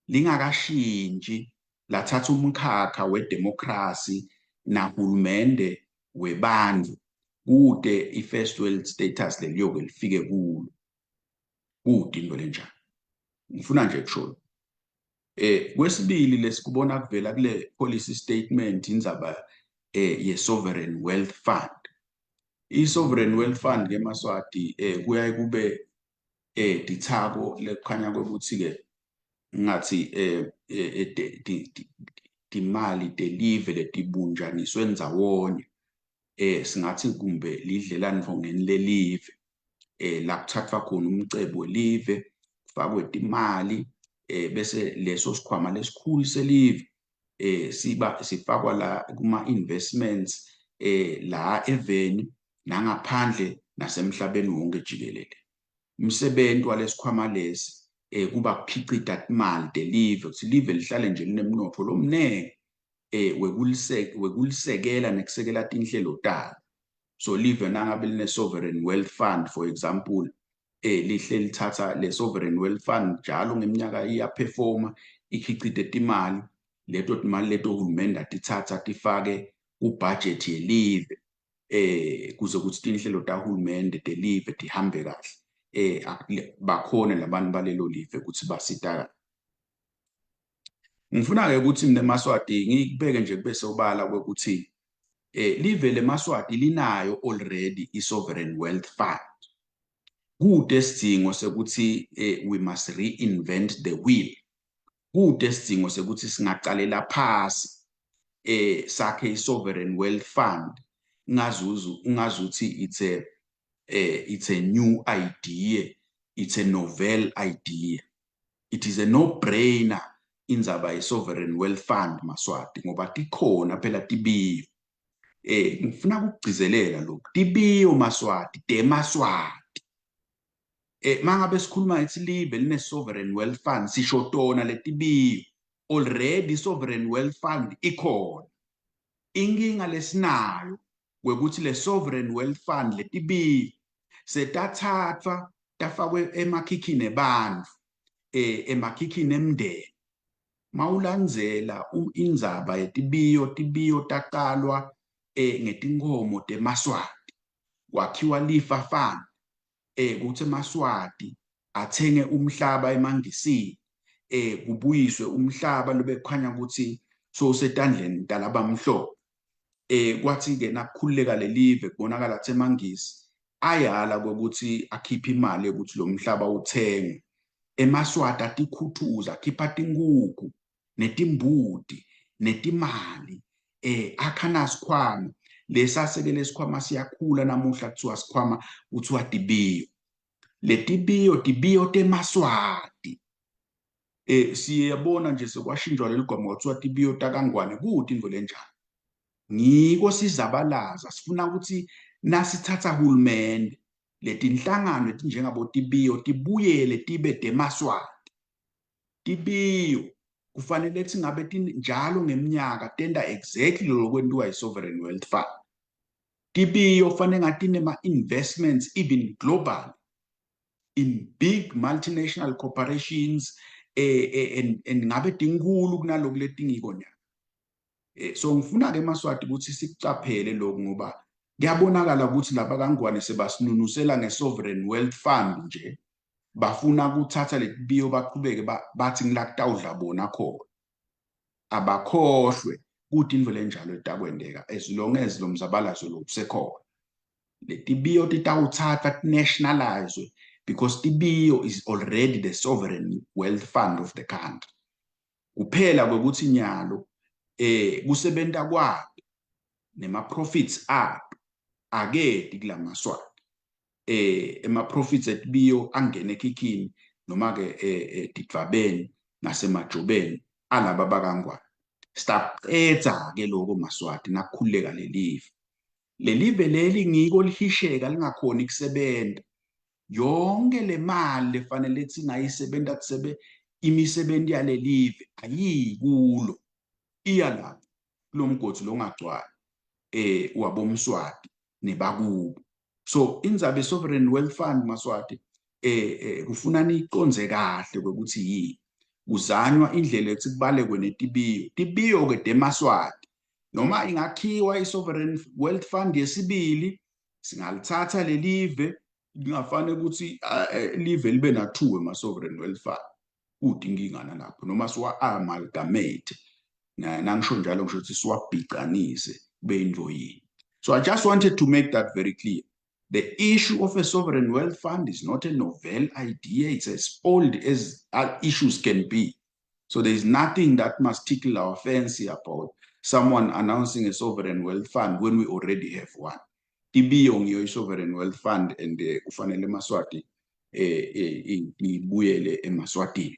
S1: lingakashintshi lathatha umkhakha wedemocracy nahulumende webantfu, kute i-first world status leliyoke lifike kulo. Kude into lenjalo. Ngifuna nje kusho kwesibili lesikubona kuvela kule policy statement, indzaba ye sovereign wealth fund. I sovereign wealth fund ke maSwati kuyaye kube dithako lekukhanya kwekuthi ke ngathi timali telive letibunjaniswe ndzawonye, singathi kumbe lidlelandvongeni lelive, la kuthathwa khona umcebo welive kufakwe timali, bese leso sikhwama lesikhulu selive siba sifakwa la kuma investments la eveni nangaphandle nasemhlabeni wonke jikelele. Umsebenzi walesikhwama lesi kuba kukhicita timali telive, ukuthi live lihlale nje linemnotfo lomnengi wekulisekela nekusekela tinhlelo talo. So live nangabe line sovereign wealth fund, for example, lihle lithatha le sovereign wealth fund njalo ngeminyaka iyaperforma, ikhicite timali. Leto timali leto uhulumende atitsatsa tifake kubudget yelive kuze kuthi tinhlelo tahulumende telive tihambe kahle, bakhone labantu balelo live ukuthi basitakale. Ngifuna ke ukuthi mina emaSwati ngikubeke nje kube sobala kwekuthi live lemaSwati linayo already i-sovereign wealth fund. Kude sidingo sekuthi we must reinvent the wheel. Kude sidingo sekuthi singacalela phasi sakhe i-sovereign wealth fund, ngazuzu ungazuthi it's a new idea, it's a novel idea. It is a no brainer indzaba ye-sovereign wealth fund maSwati, ngoba tikhona phela tibiyo. Ngifuna ukugcizelela lokhu, tibiyo maSwati temaSwati. Mangabe sikhuluma ngithi live line sovereign wealth fund, sisho tona letibiyo. Already sovereign wealth fund ikhona. Inkinga lesinayo kwekuthi le sovereign wealth fund, letibiyo setathathwa tafakwe emakhikhini ebantfu, emakhikhini emndeni. Mawulandzela indzaba yetibiyo, tibiyo taqalwa ngetinkhomo temaSwati, kwakhiwa Lifa Fund kuthi emaSwati athenge umhlaba emaNgisini, kubuyiswe umhlaba lobekukhanya ukuthi sowusetandleni talabamhlophe. Kwathi ke nakukhululeka lelive, kubonakala ukuthi emaNgisi ayala kwekuthi akhiphe imali yokuthi lo mhlaba uthengwe. EmaSwati atikhuthuza, akhipha tinkukhu netimbuti netimali, akha nasikhwama lesaseke. Lesikhwama siyakhula, namuhla kuthiwa sikhwama, kuthiwa tibiyo. Letibiyo tibiyo temaSwati. Siyabona nje sekwashintshwa leli gama kwathiwa tibiyo takaNgwane. Kude intfo lenjalo. Ngiko sizabalaza sifuna ukuthi nasithatha hulumende, letinhlangano letinjengabo tibiyo tibuyele tibe temaSwati. Tibiyo kufanele singabe njalo ngeminyaka tenta exactly lokwentiwa yi-sovereign wealth fund. Tibiyo fanele ngathi nema-investments even global in big multinational corporations, and ngabe tinkulu kunaloku letingiko nyalo. So ngifuna ke emaSwati ukuthi sikucaphele lokhu, ngoba kuyabonakala ukuthi laba kaNgwane sebasinunusela nge-sovereign wealth fund nje, bafuna ukuthatha letibiyo baqhubeke bathi ngila kutawudla bona khona. Abakhohlwe kuthi intfo lenjalo itakwenteka as long as lo mzabalazo lo usekhona. Letibiyo titawuthathwa tinationalizwe because tibiyo is already the sovereign wealth fund of the country. Kuphela kwekuthi nyalo kusebenta kwato nema profits ato aketi kulamaSwati. Ema profits etibiyo angena ekhikhini noma ke tidvwabeni nasemajobeni alaba bakaNgwane. Sitaqedza ke lokho maSwati nakukhululeka lelive. Lelive leli ngiko lihisheka lingakhoni kusebenta. Yonke le mali lefanele singayisebenta kusebe Imisebenti yalelive ayikulo, iya lapho kulomgodi longagcwali waboMswati nebakubo. So indzaba ye-sovereign wealth fund, Maswati, kufuna niyiconze kahle kwekuthi yini. Kuzanywa indlela yokuthi kubalekwe netibiyo, tibiyo-ke temaswati. Noma ingakhiwa i-sovereign wealth fund yesibili, singalithatha lelive, kungafane ukuthi live libe na-two ema-sovereign wealth fund, kude inkinga nalapho, noma siwa-amalgamate. Nangisho njalo ngisho ukuthi siwabhicanise kube into yini. So I just wanted to make that very clear. The issue of a sovereign wealth fund is not a novel idea. It's as old as issues can be. So there is nothing that must tickle our fancy about someone announcing a sovereign wealth fund when we already have one. Tibiyo ngiyo i-sovereign wealth fund, and kufanele emaswati ibuyele emaswatini.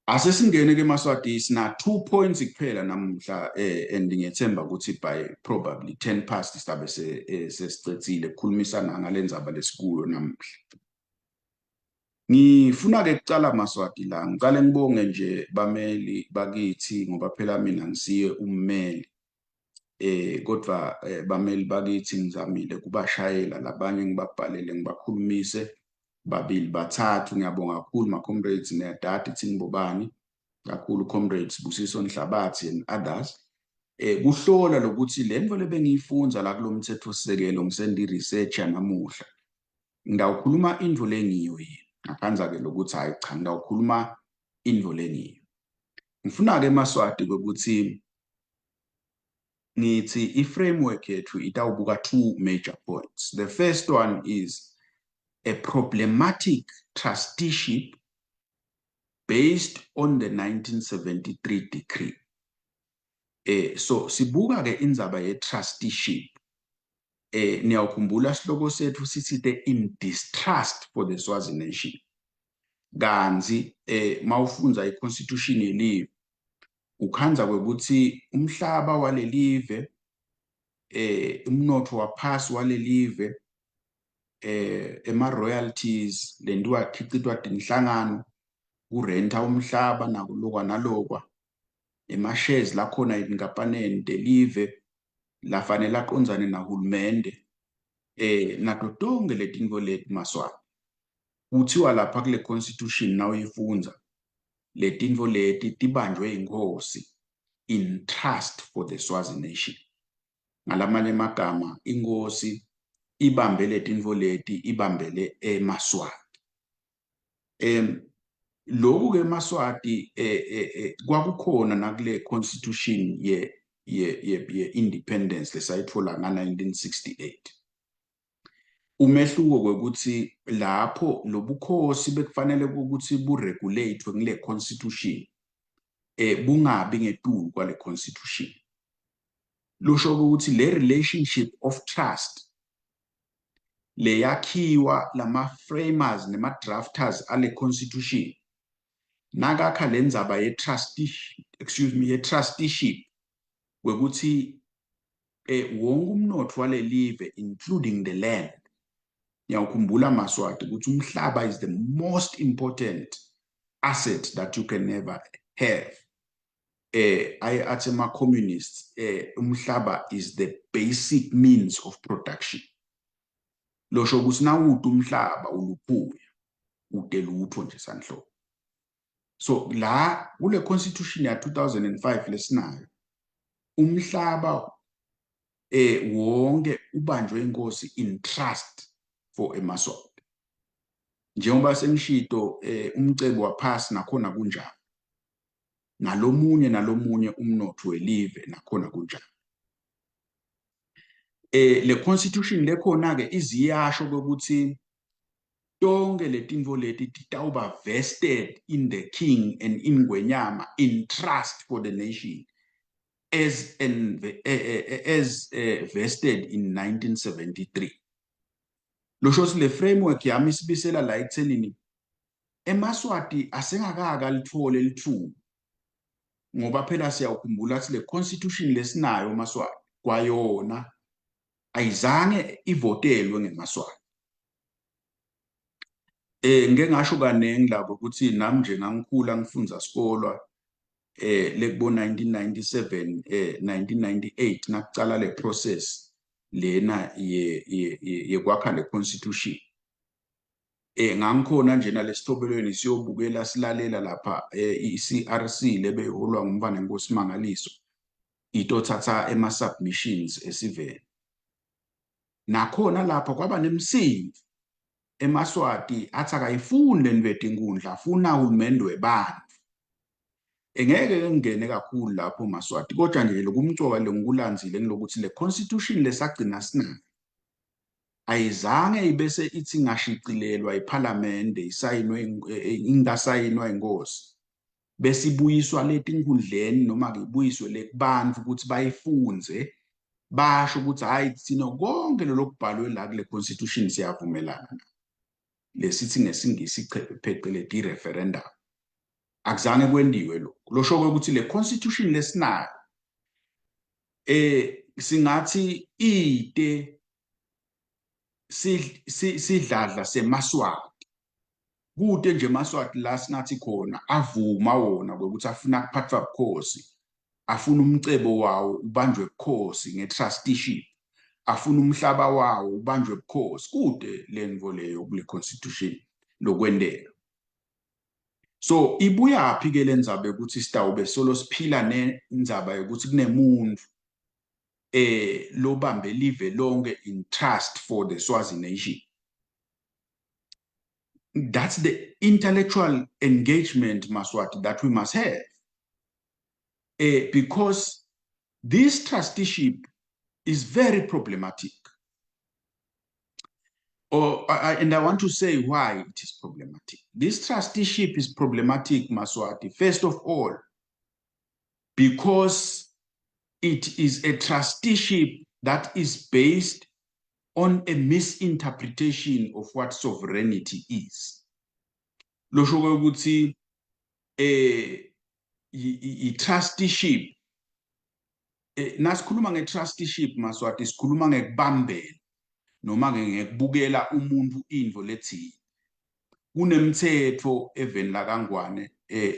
S1: Asesingene ke emaswati, sina 2 points kuphela namuhla, and ngiyethemba ukuthi by probably 10 past sizabe sesicedzile ukukhulumisana ngalendzaba lesikuyo namuhla. Ngifuna ke kucala, Maswati, la ngicale ngibonge nje bameli bakithi, ngoba phela mina ngisiye ummeli, kodwa bameli bakithi ngizamile kubashayela labanye, ngibabhalele, ngibakhulumise babili bathathu. Ngiyabonga kakhulu ma comrades, niyadada ithini bobani kakhulu, comrades Busiso Nhlabathi and others, kuhlola lokuthi le nto lebengiyifunza la kulomthetho sisekelo ngisendi research namuhla, ngidawukhuluma into lengiyo yini, ngaphandle ke lokuthi hayi cha, ngidawukhuluma into lengiyo. Ngifuna ke Maswati kwekuthi ngithi i-framework yethu itawubuka two major points. The first one is a problematic trusteeship based on the 1973 decree. So sibuka ke indzaba ye trusteeship. Niyawukhumbula sihloko sethu sithi the in distrust for the Swazi nation. Kanzi mawufundza iconstitution yelive, ukhandza kwekuthi umhlaba walelive, umnotfo waphasi walelive, ema royalties lentiwa khicitwa tinhlangano, kurenta umhlaba nakulokwa nalokwa, ema-shares lakhona etinkampaneni telive lafanele aqondzane nahulumende, nato tonke letintfo leti, Maswati, kuthiwa lapha kule constitution nawuyifundza letintfo leti tibanjwe inkosi in trust for the Swazi nation. Ngalamanye amagama, inkosi ibambe letintfo leti, ibambele emaswati. Lokhu ke Maswati kwakukhona nakule constitution ye independence lesayithola nga-1968. Umehluko kwekuthi lapho lobukhosi bekufanele ukuthi buregulate ngile constitution, bungabi ngetulu kwale constitution. Lusho ukuthi le relationship of trust leyakhiwa lama framers nema drafters ale constitution nakakha lendzaba ye trusteeship, excuse me, ye trusteeship, kwekuthi wonke umnotfo walelive, including the land. Ngiyawukhumbula Maswati ukuthi umhlaba is the most important asset that you can never have. Aye athi ama communists, umhlaba is the basic means of production. Losho ukuthi nawude umhlaba uluphuya ude lutho nje sanhlobo. So la kule constitution ya 2005 lesinayo, umhlaba wonke ubanjwe inkosi in trust for emaswati. Njengoba sengishito, umcebo waphasi nakhona kunjalo, nalomunye nalomunye umnotfo welive nakhona kunjalo. Le constitution lekhona ke iziyasho ukuthi tonke letintfo leti titawuba vested in the king and in Ngwenyama in trust for the nation as vested in 1973. Losho le framework yami isibisela la ekuthenini emaswati asengakaka alithole lithuba, ngoba phela siyawukhumbula ukuthi le constitution lesinayo maswati kwayona ayizange ivotelwe ngemaswati. Ngike ngasho kaningi lapho ukuthi nami nje ngangikhula ngifundza sikolwa lekubo 1997, 1998, nakucala le process lena yekwakha le constitution. Ngangikhona nje nalesithobelweni siyobukela, silalela lapha i-CRC lebeyiholwa ngumfana Nkosi Mangaliso itothatha ema submissions esiveni. Nakhona lapha kwaba nemsindo, emaSwati athi akayifuni le inkundla, afuna uhulumende webantfu. Engeke ngingene kakhulu lapho, maSwati, kodwa nje lokumcoka lengikulandzile ngilokuthi le constitution lesagcina sinayo ayizange ibese ithi ingashicilelwa iphalamende, isayinwe, ingasayinwa inkosi, bese ibuyiswa letinkundleni noma ke ibuyiswe le kubantu ukuthi bayifunze, basho ukuthi hayi, thina konke lokubhalwe la kule constitution siyavumelana. Lesithi ngesingisi pheceleti i-referendum. Akuzange kwendiwe lokho. Losho ukuthi le constitution lesinayo singathi ite sidladla semaSwati, kude nje emaSwati la singathi khona avuma wona ukuthi afuna kuphathwa bukhosi, afuna umcebo wawo ubanjwe bukhosi nge-trusteeship, afuna umhlaba wawo ubanjwe bukhosi. Kude lento leyo kule constitution lokwenteka. So ibuyaphi ke lendzaba yokuthi sitawube solo siphila nendzaba yokuthi kunemuntu lobambe live lonke in trust for the Swazi nation? That's the intellectual engagement, Maswati, that we must have, because this trusteeship is very problematic. And I want to say why it is problematic. This trusteeship is problematic, Maswati, first of all, because it is a trusteeship that is based on a misinterpretation of what sovereignty is. Losho ukuthi i-trusteeship, nasikhuluma nge-trusteeship, Maswati, sikhuluma ngekubambela noma ke ngekubukela umuntu intfo lethile. Kunemthetho eveni lakaNgwane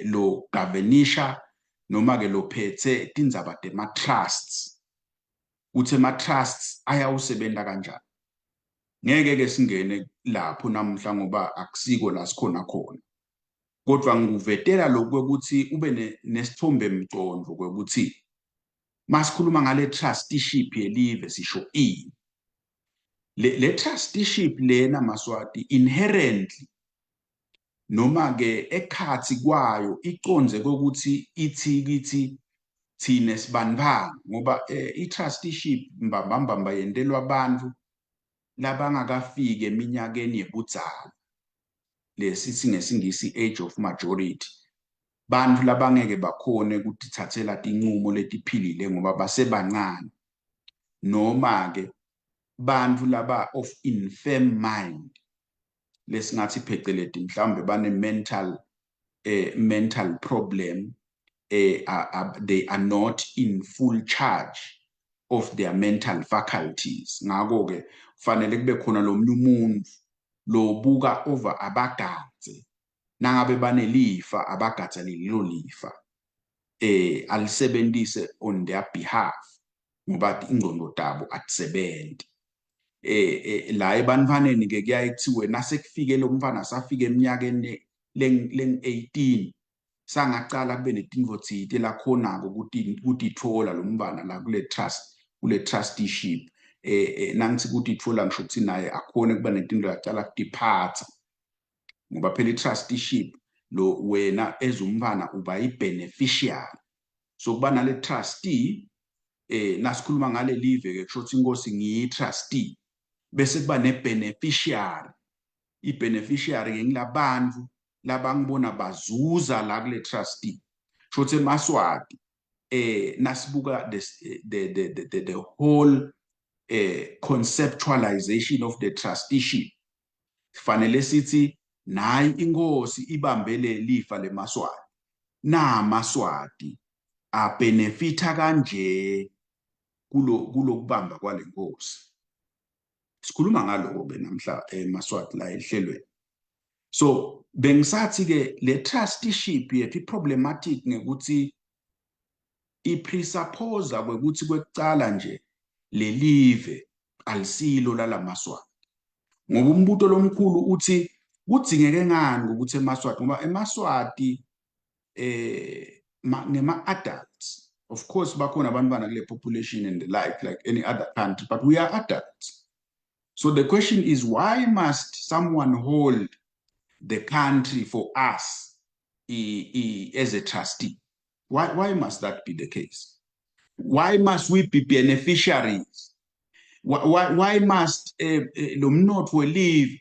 S1: lo governisha noma ke lophethe tindzaba tema-trusts, kuthi ema-trusts ayawusebenta kanjani. Ngeke ke singene lapho namuhla ngoba akusiko la sikhona khona, kodwa ngikuvetela lokhu ukuthi ube nesithombe mcondo kwekuthi masikhuluma ngale trusteeship yelive sisho ini. Le trusteeship lena, Maswati, inherently noma ke ekhathi kwayo iconze kokuthi ithi kithi thine sibanibani, ngoba i-trusteeship mbambambamba yentelwa abantu labangakafiki eminyakeni yebudzala, lesithi ngesingisi age of majority, bantu labangeke bakhone ukutithathela tincumo letiphilile ngoba basebancane, noma ke bantu laba of infirm mind, lesingathi pheceleti mhlawumbe bane mental problem, they are not in full charge of their mental faculties. Ngakho ke kufanele kube khona lo umuntu lobuka over, abagadze nangabe banelifa, abagadza lelo lifa, alisebenzise on their behalf ngoba ingqondo tabo atisebenti. La ebantwaneni ke kuyaye kuthiwe nasekufike lo mfana safika eminyakeni leng 18, sangacala kube netintfo tsite lakhonako kutitfola lo mntwana la kule trust, kule trusteeship. Nangithi kutitfola, ngisho ukuthi naye akhone kuba netinto lacala kutiphatha, ngoba phela i-trusteeship lo wena as umntwana uba i-beneficiary. So kuba nale trustee, nasikhuluma ngale live ke kusho ukuthi inkosi ngiyi-trustee, bese kuba ne-beneficiary. I-beneficiary ke ngilabantu labangibona bazuza la kule trustee. Kusho emaSwati, nasibuka the whole conceptualization of the trusteeship, kufanele sithi nayi inkosi ibambele lifa lemaSwati, namaSwati abenefita kanje kulo kulokubamba kwalenkosi. Sikhuluma ngaloko ke namhla emaSwati la ehlelweni. So bengisathi ke le trusteeship yethu i-problematic ngekuthi ipresuppose kwekuthi kwekucala nje lelive alisilo lalamaswati, ngoba umbuto lomkhulu uthi kudzingeke ngani ukuthi emaswati, ngoba emaswati ngema adults. Of course bakhona abantwana kule population and the like any other country, but we are adults. So the question is, why must someone hold the country for us as a trustee? Why must that be the case? Why must we be beneficiaries? Why must lo mnotfo welive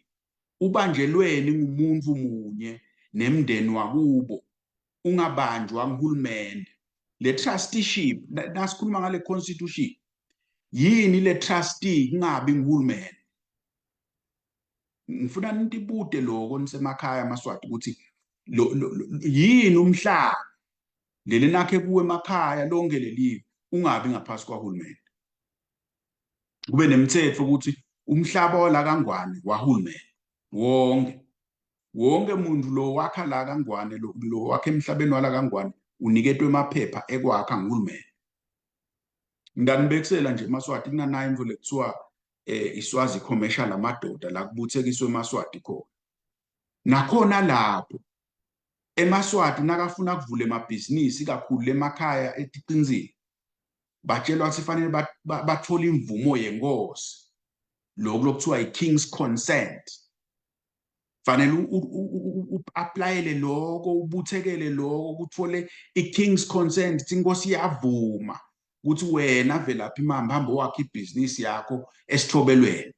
S1: ubanjelweni ngumuntu munye nemndeni wakubo, ungabanjwa nguhulumende? Le trusteeship, nasikhuluma ngale constitution, yini le trustee kungabi nguhulumende? Ngifuna nitibude lokho nisemakhaya amaSwati ukuthi yini umhlaba leli nakhe kuwe emakhaya lonke lelive ungabi ngaphasi kwahulumende, kube nemithetho ukuthi umhlaba wala kaNgwane wahulumende wonke, wonke umuntu lo wakha la kaNgwane, lo wakhe emhlabeni wala kaNgwane uniketwe emaphepha ekwakha nguhulumende. Ngidanibekisela nje emaSwati, kunanayo intfo lekuthiwa iSwazi Commercial Amadoda, la kubuthekiswe emaSwati khona. Nakhona lapho emaSwati nakafuna kuvula emabhizinisi, kakhulu emakhaya eticinzini, batshelwa ukuthi fanele bathole imvumo yenkosi, lokhu lokuthiwa i-king's consent. Fanele u-applyele lokho, ubuthekele lokho, kuthole i-king's consent, inkosi iyavuma ukuthi wena Velaphi Mamba hamba wakhe ibhizinisi yakho esithobelweni.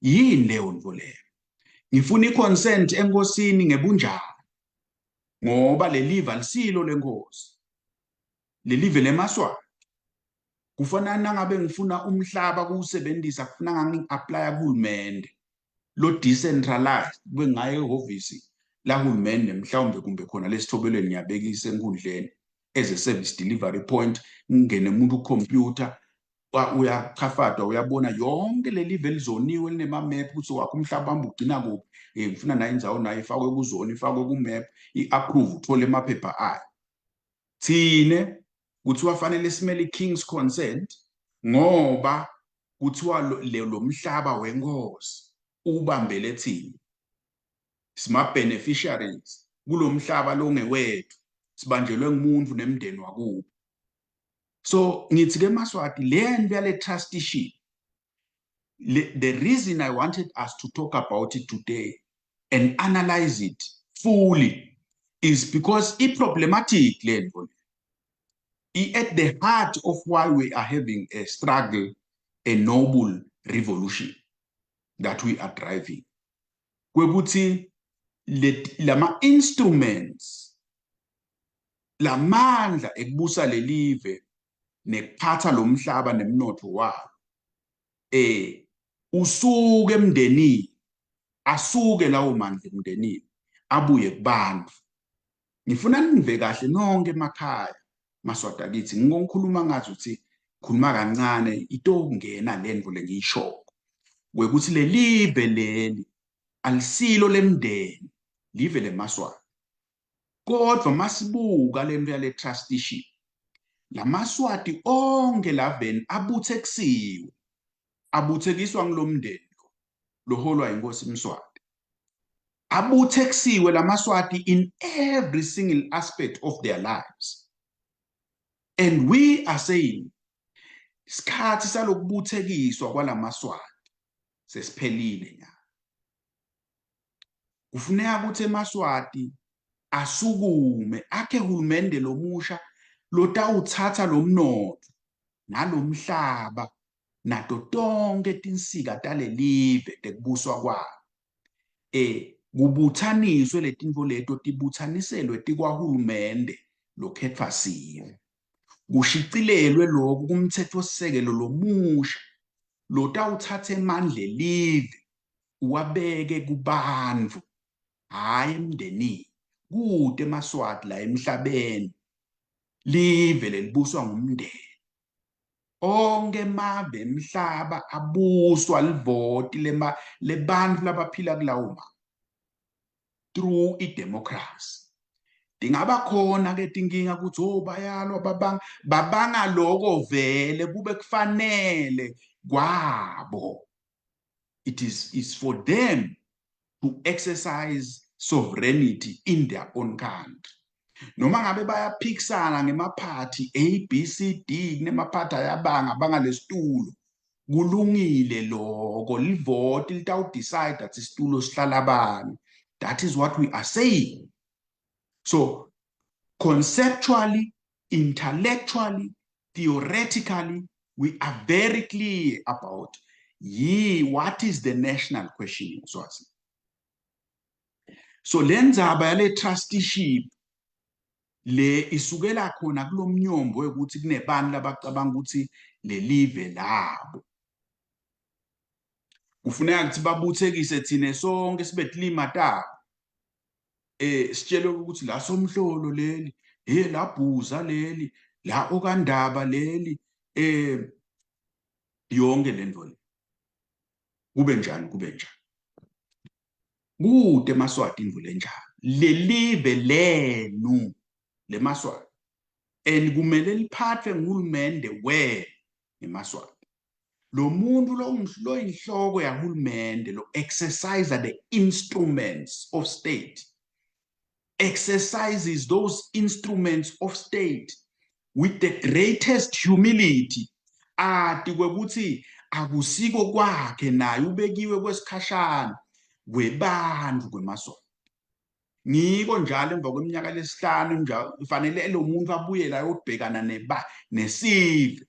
S1: Yini leyo nto leyo? Ngifuna i-consent enkosini ngebunjani? Ngoba lelive alisilo lenkosi, lelive lemaswati. Kufana nangabe ngifuna umhlaba kuwusebenzisa, kufuna ngi-applya kuhulumende lo decentralized, kube ngaye ehhovisi lahulumende mhlawumbe, kumbe khona lesithobelweni, ngiyabekisa enkundleni as a service delivery point, ngingene umuntu kukhompyutha, uyachafadwa, uyabona yonke leli live elizoniwe linema-map ukuthi wakho umhlaba hamba ugcina kuphi. Ngifuna nayo indzawo nayo ifakwe kuzona, ifakwe ku-map, i-approve, uthole amaphepha ayo. Thine kuthiwa fanele simele i-king's consent ngoba kuthiwa lo mhlaba wenkosi ubambele thina, sima-beneficiaries kulo mhlaba longewethu, sibanjelwe ngumuntu nemndeni wakubo. So ngithi ke maSwati, le nto yale trusteeship, the reason I wanted us to talk about it today and analyze it fully is because i-problematic le nto le, at the heart of why we are having a struggle, a noble revolution that we are driving, kwekuthi lama instruments, lamandla ekubusa lelive nekuphatha lo mhlaba nemnotho walo, usuke emndenini, asuke lawo mandla emndenini abuye kubantu. Ngifuna nive kahle nonke emakhaya maSwati akithi, ngikhuluma ngathi uthi khuluma kancane itongena lento lengiyishoko kwekuthi lelive leli alisilo lemndeni, live lemaswati. Kodwa masibuka lento yale trusteeship, lamaswati onke laveni abuthekisiwe, abuthekiswa ngilomndeni loholwa inkosi Mswati. Abuthekisiwe lamaswati in every single aspect of their lives, and we are saying isikhathi salokubuthekiswa kwalamaswati sesiphelile nya. Kufuneka ukuthi emaswati asukume akhe hulumende lomusha lotawuthatha lomnotho nalomhlaba nato tonke tinsika talelive tekubuswa kwalo, kubuthaniswe letinto leto, tibuthaniselwe tikwahulumende lokhetfwa sive, kushicilelwe lokhu kumthethosisekelo lomusha lotawuthatha emandla elive uwabeke kubantfu, hhayi emndenini. Kute emaSwati la emhlabeni live lelibuswa ngumndeni. Onke emave emhlaba abuswa livoti lebantfu labaphila kulawo ma. Through i-democracy tingaba khona ke tinkinga ukuthi oh, bayalwa, babanga babanga lokho vele kube kufanele kwabo. It is for them to exercise sovereignty in their own country, noma ngabe bayaphikisana ngemaphathi A, B, C, D. Kunemaphathi ayabanga banga lesitulo, kulungile lokho. Livoti litawudecide that isitulo sihlala bani. That is what we are saying. So conceptually, intellectually, theoretically, we are very clear about yi what is the national question in Swazi. So lendzaba yale trusteeship le isukela khona kulomnyombo wekuthi kunebantu labacabanga ukuthi lelive labo, kufuneka ukuthi babuthekise thine sonke sibe tilima tabo, sitshelwe ukuthi la Somhlolo leli, he labhuza leli, la okandaba leli, yonke lento le. Kube njani? Kube njani? Kude emaSwati indlu lenjani. Lelive lenu lemaSwati and kumele liphathwe nguhulumende wenu nemaSwati. Lo muntu loyinhloko yahulumende lo exercise the instruments of state, exercises those instruments of state with the greatest humility, ati kwekuthi akusiko kwakhe, naye ubekiwe kwesikhashana kwebantu kwemaSwati. Ngiko njalo emva kweminyaka lesihlanu njalo kufanele lo muntu abuyele ayobhekana neba nesive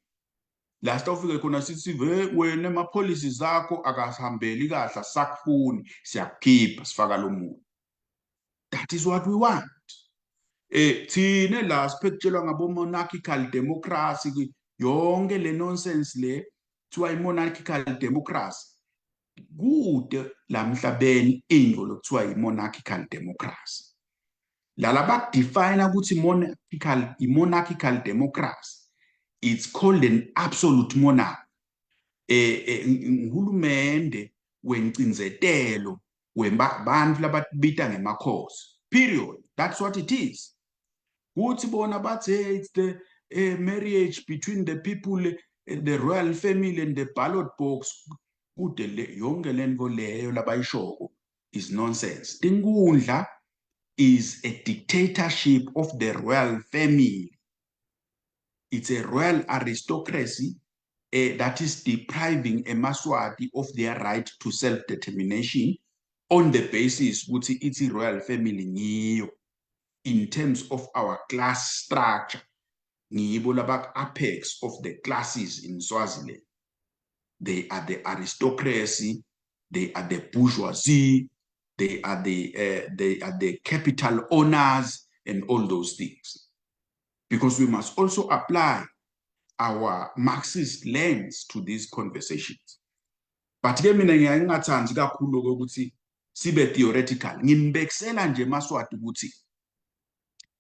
S1: la sitawufike khona sithi, "Wena ema-policies akho akasihambeli kahle, asakufuni, siyakukhipha, sifaka lo muntu." That is what we want. Thine la siphekutshelwa ngabo monarchical democracy, yonke le nonsense le kuthiwa i-monarchical democracy. Kude la mhlabeni into lokuthiwa i-monarchical democracy. Lala bakudefine ukuthi monarchical, i-monarchical democracy, it's called an absolute monarch, uhulumende wencinzetelo webantu labatibita ngemakhosi, period. That's what it is. Kuthi bona bathi, "Hey, it's the marriage between the people, the royal family and the ballot box." Kude le yonke lento leyo labayishoko is nonsense. Tinkundla is a dictatorship of the royal family. It's a royal aristocracy that is depriving emaSwati of their right to self-determination on the basis ukuthi ithi royal family ngiyo, in terms of our class structure, ngibo laba apex of the classes in Swaziland. They are the aristocracy, they are the bourgeoisie, they are the capital owners and all those things, because we must also apply our Marxist lens to these conversations. But ke mina ngiyaye ngingathandi kakhulu ukuthi sibe theoretical. Nginibekisela nje emaSwati ukuthi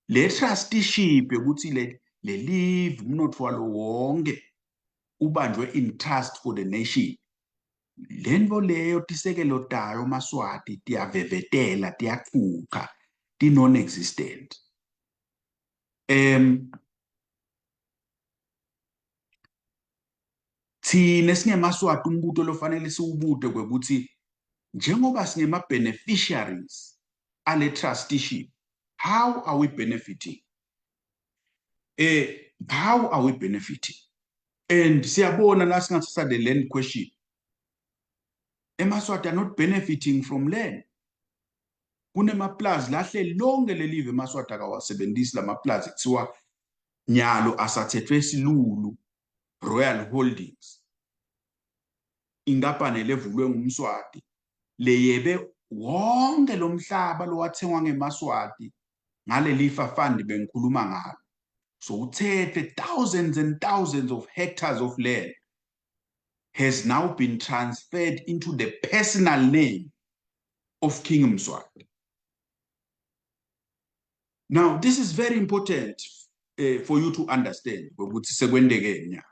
S1: le trusteeship yokuthi le lelive, umnotfo walo wonke ubanjwe in trust for the nation, lento leyo tisekelo tayo maSwati tiyavevetela, tiyachucha, ti non-existent. Thina singemaSwati, umbuto lofanele siwubute kwekuthi njengoba singema beneficiaries ale trusteeship, how are we benefiting? How are we benefiting? And siyabona la singathatha the land question, emaSwati are not benefiting from land. Kunemaplazi lahle lonke lelive, emaSwati akawasebenzisi lamaplazi. Kuthiwa nyalo asathethwe silulu, Royal Holdings, inkampani levulwe ngumSwati leyebe wonke lo mhlaba lowathengwa ngemaSwati ngalelifa fund bengikhuluma ngalo. So uthethe thousands and thousands of hectares of land has now been transferred into the personal name of King Mswati. Now this is very important for you to understand ukuthi sekwendeke nya.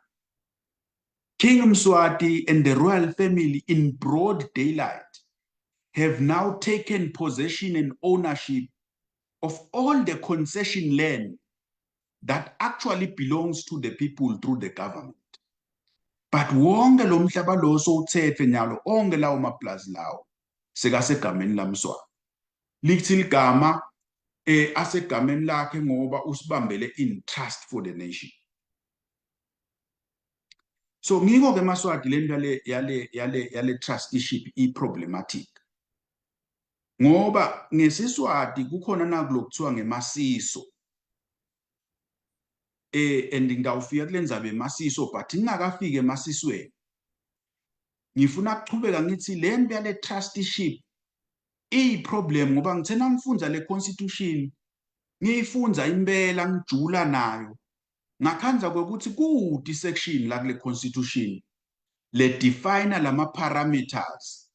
S1: King Mswati and the royal family in broad daylight have now taken possession and ownership of all the concession land that actually belongs to the people through the government. But wonke lo mhlaba lo sowuthethwe nyalo, onke lawo maplazi lawo sekasegameni laMswati. Lithi ligama asegameni lakhe ngoba usibambele in trust for the nation. So ngiko ke, maSwati, lento yale trusteeship i problematic. Ngoba ngesiSwati kukhona nakulokuthiwa ngemasiso. And ngawufika kulendzaba emasiso, but ngingakafiki emasisweni. Ngifuna ukuchubeka ngithi le nto yale trusteeship iyi-problem, ngoba ngithe nangifundza le constitution, ngiyifundza impela, ngijula nayo, ngakhandza kwekuthi kude section la kule constitution le define lama parameters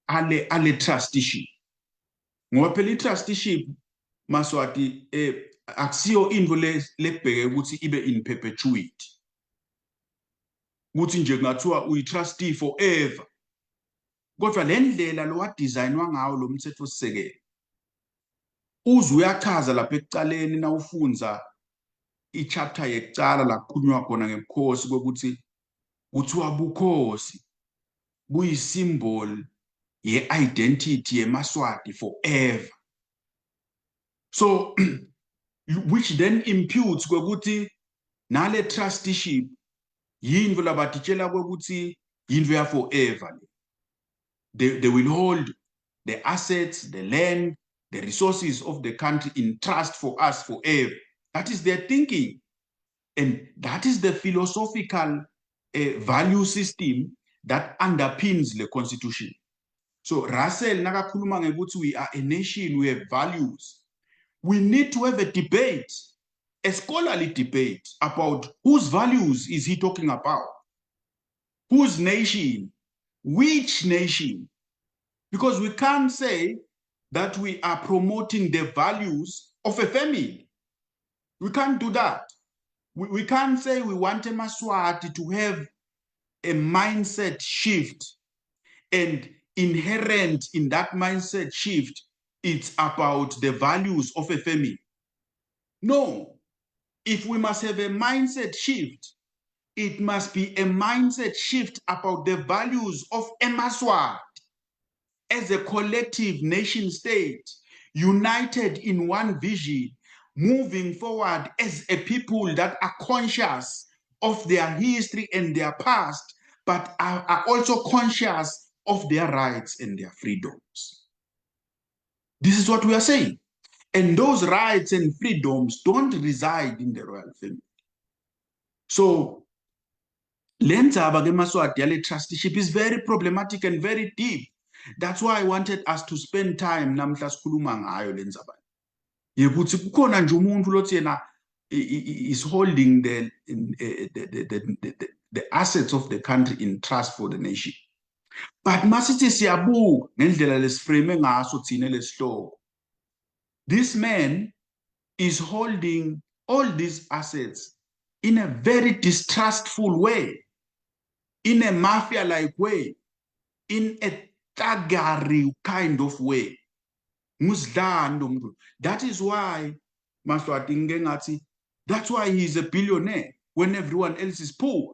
S1: ale trusteeship, ngoba phela i-trusteeship, maSwati, akusiyo into lebheke ukuthi ibe in perpetuity, kuthi nje kungathiwa uyi-trustee forever. Kodwa le ndlela lo wadesignwa ngawo lo mthetho sisekelo uze uyachaza lapha ekucaleni nawufundza i-chapter yekucala la kukhulunywa khona ngebukhosi, kwekuthi kuthiwa bukhosi buyi-symbol ye-identity yemaSwati forever. So which then imputes kwekuthi nale trusteeship yintfo labatitshela kwekuthi yintfo ya forever le. They will hold the assets, the land, the resources of the country in trust for us forever. That is their thinking. And that is the philosophical value system that underpins the constitution. So Russell nakakhuluma ngekuthi we are a nation, we have values. We need to have a debate, a scholarly debate about whose values is he talking about? Whose nation? Which nation? Because we can't say that we are promoting the values of a family. We can't do that. We can't say we want Maswati to have a mindset shift, and inherent in that mindset shift, it's about the values of a family. No. If we must have a mindset shift, it must be a mindset shift about the values of Emaswati as a collective nation state, united in one vision, moving forward as a people that are conscious of their history and their past, but are also conscious of their rights and their freedoms. This is what we are saying. And those rights and freedoms don't reside in the royal family. So, lendzaba ke, maSwati, yale trusteeship is very problematic and very deep. That's why I wanted us to spend time namhla sikhuluma ngayo lendzaba. Yekuthi kukhona nje umuntu lothi yena is holding the assets of the country in trust for the nation. But masithi siyabuka ngendlela lesiframe ngaso thina lesihloko. This man is holding all these assets in a very distrustful way, in a mafia-like way, in a thuggery kind of way. Ngusidlani lo muntu. That is why, Maswati, ngike ngathi that's why he's a billionaire when everyone else is poor.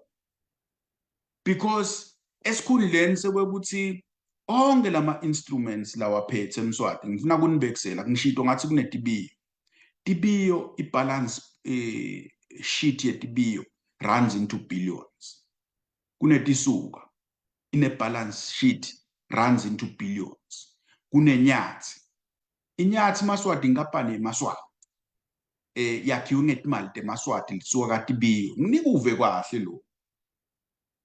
S1: Because esikhundleni sekwekuthi onke lama instruments lawaphethe Mswati, ngifuna kunibekisela ngishito ngathi kunetibiyo tibiyo, i-balance sheet yetibiyo runs into billions. Kunetisuka, ine balance sheet runs into billions. Kunenyathi, iNyathi, maSwati, inkampani yemaSwati, yakhiwe ngetimali temaSwati lisuka katibiyo. Nginikuve kahle lo,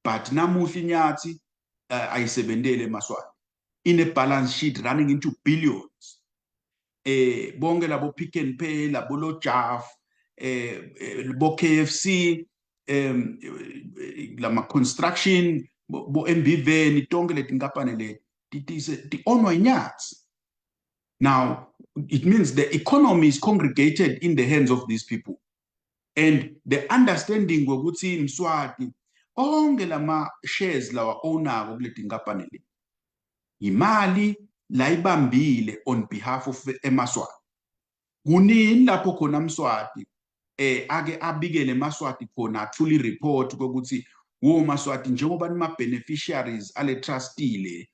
S1: but namuhla iNyathi ayisebentele emaSwati, ine balance sheet running into billions. Bonke labo Pick n Pay, labo lo Jaf, bo KFC, lama construction, bo Mbiveni, tonke letinkampani leti ti-ownwa iNyathi. Now it means the economy is congregated in the hands of these people, and the understanding kwekuthi Mswati onke lama shares lawa ownako kule tinkampani le Imali layibambile on behalf of emaSwati. Kunini lapho khona Mswati ake abikele emaSwati khona, athule i-report kokuthi, "Wo maSwati, njengoba nima beneficiaries ale trustee le,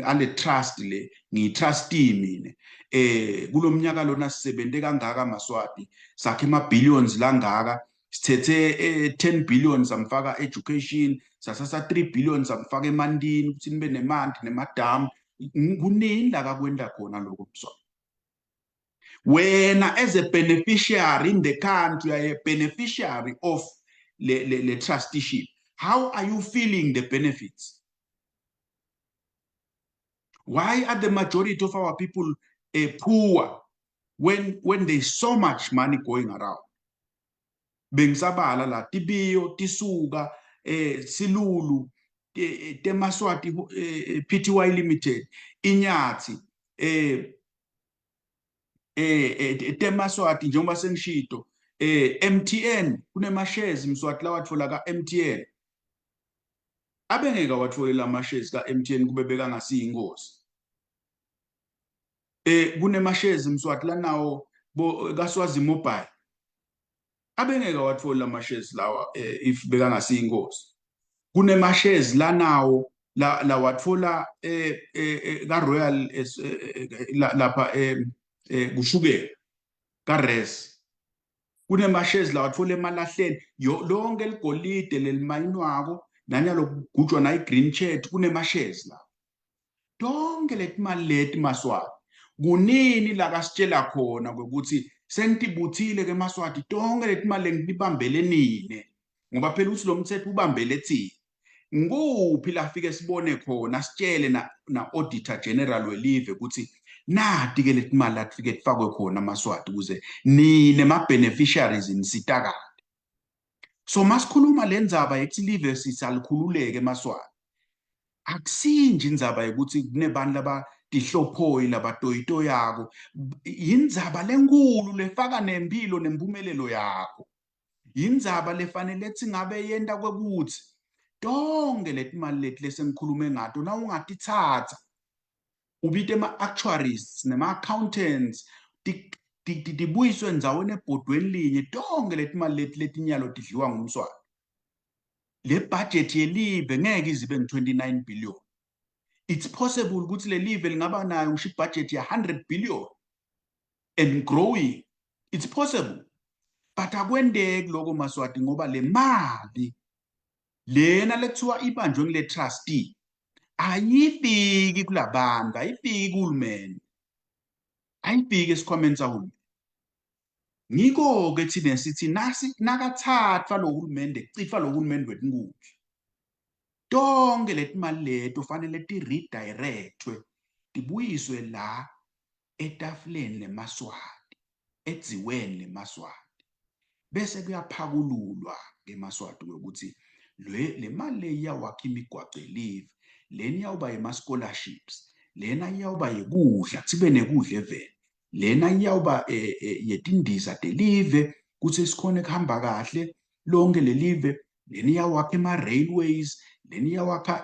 S1: ale trust le, ngiyi-trustee mina, kulomnyaka lona sisebenze kangaka maSwati, sakhe ama billions langaka, sithethe 10 billion samfaka education, sasasa 3 billion samfaka emandini ukuthi nibe nemanti nemadamu"? Kunini la kakwenda khona lokho, Mswati? Wena as a beneficiary in the country, you are a beneficiary of le trusteeship. How are you feeling the benefits? Why are the majority of our people poor when there's so much money going around? Bengisabala la tibiyo tisuka silulu temaswati Pty Limited, Inyathi, temaswati, njengoba sengishito, MTN, kunema shares Mswati lawatfola ka MTN. Abengeke awatfolela ama shares ka MTN kube bekangasiyi inkosi. Kunema shares Mswati lanawo bo kaSwazi Mobile. Abengeke awatfola ama shares lawa if bekangasiyi inkosi. Kunema shares lanawo la lawatfola ka Royal lapha kushukela ka Res. Kunema shares lawatfola emalahleni, lonke ligolide lelimayinwako nanyalo kugujwa na green chat, kunema shares la. Tonke letimali leti maSwati, kunini la kasitshela khona ukuthi, "Sengitibuthile ke maSwati tonke letimali lengibambele nine"? Ngoba phela uthi lo mthetho ubambele thina. Nguphi lafike sibone khona, sitshele na auditor general welive ukuthi nati ke letimali latifike tifakwe khona maSwati ukuze nine ma beneficiaries nisitakale? So masikhuluma le ndzaba yethi live sisalikhululeke emaSwati, akusinje indzaba yokuthi kunebantu labatihlophoi labatoyitoyako. Yindzaba lenkulu lefaka nempilo nempumelelo yakho. Yindzaba lefanele ethi ngabe yenta kwekuthi tonke letimali leti lesengikhulume ngato, na ungatitsatsa ubite ema-actuaries nema-accountants, tibuyiswe endzaweni ebhodweni linye, tonke letimali leti letinyalo tidliwa ngumswati, le budget yelive ngeke izibe ngu-29 billion. It's possible ukuthi le live lingaba nayo ngisho ibudget ya 100 billion and growing. It's possible, but akwendeki lokho maSwati, ngoba le mali lena lekuthiwa ibanjwe ngile trustee ayifiki kulabantu, ayifiki kuhulumende, ayifiki esikhwameni sahulumende. Ngiko-ke thina sithi nasi nakathathwa lo hulumende, kucitfwa lo hulumende wetinkundla, tonke letimali leto fanele ti-redirectwe, tibuyiswe la etafuleni lemaswati, edziweni lemaswati, bese kuyaphakululwa kemaswati ukuthi le mali le iyawakha imigwaco elive lena, iyawuba yema-scholarships lena, iyawuba yekudla, sibe nekudla eveni lena, iyawuba yetindiza telive kutsi sikhone kuhamba kahle lonke lelive lena, iyawakha ema-railways lena, iyawakha